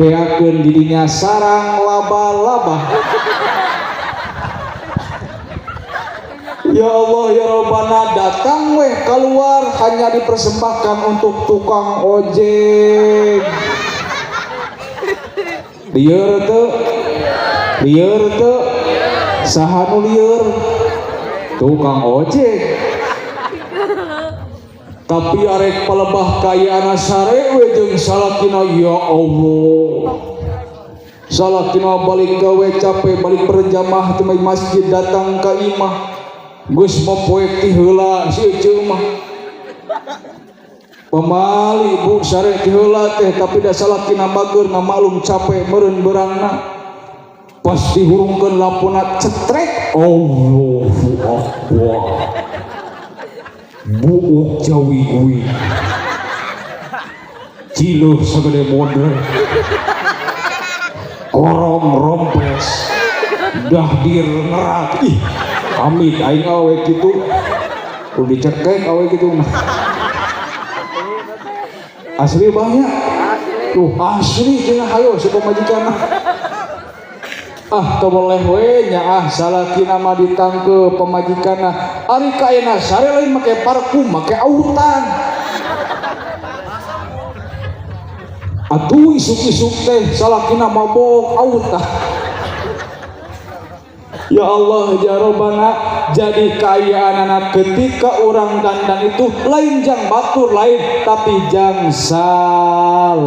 Beakeun didinya sarang laba-laba. Ya Allah ya Rabbana, datang weh keluar hanya dipersembahkan untuk tukang ojek. Lieur teu? Lieur teu? Saha nu lieur? Tukang ojek. Tapi arek palebah kayaana sare we jeung salakina ya Allah. Salakina balik gawe capek balik berjamaah teh masjid datang ka imah. Geus mopoek ti heula si eceu mah. Pamali bu sare ti heula teh tapi da salakina bager ngamaklum capek meureun beurangna. Pas dihurungkeun lampuna cetrek Allahu Akbar. Buuk jawi kuwi. Ciluh sagede modre, korong rompes, dahdir ngerat. Ih, amit aing awe kitu. Kudu dicekek awe kitu mah. Asli banyak. Tuh asli cenah, hayo si pamajikan. Ah, teu boleh we nya ah, salakina mah ditangkeup pamajikanna. Ari kaena sare lain make parfum, make autan. Atuh isuk-isuk teh salakina mabok autan. Ya Allah ya Robbana, jadi kaayaan anak ketika orang dandan itu lain jang batur lain, tapi jang salaki.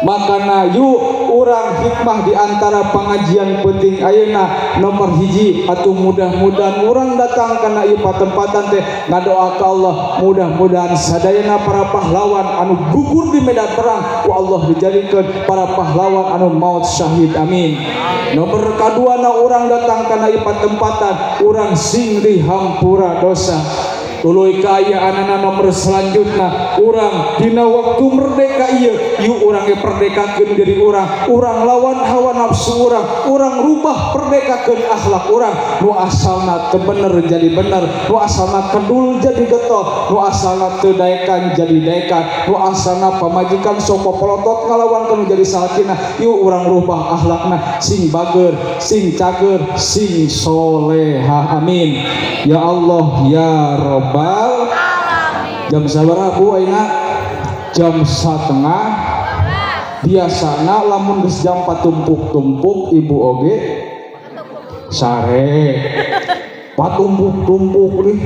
Makana yuk urang hikmah di antara pengajian penting ayeuna nomor hiji, atau mudah-mudahan urang datang kana ieu patempatan teh ngadoa ka Allah, mudah-mudahan sadayana para pahlawan anu gugur di medan perang ku Allah dijadikeun para pahlawan anu maut syahid, amin. Nomor kaduana, urang datang kana ieu patempatan urang sing dihampura dosa. Tuluy kaayaanana nomor selanjutna, urang dina waktu merdeka ieu, yuk urang ge perdekakeun diri urang, urang lawan hawa nafsu urang, urang rubah perdekakeun akhlak urang, nu asalna teu bener jadi bener, nu asalna kedul jadi getol, nu asalna teu daekan jadi daekan, nu asalna pamajikan sok popolotot ngalawan kanu jadi salakina, yuk urang rubah akhlakna sing bager, sing cager, sing soleha, amin. Ya Allah ya Rabbal. Jam sabaraha Bu ayeuna? Jam setengah. Biasana lamun geus jam patumpuk-tumpuk ibu oge sare. Patumpuk-tumpuk nih.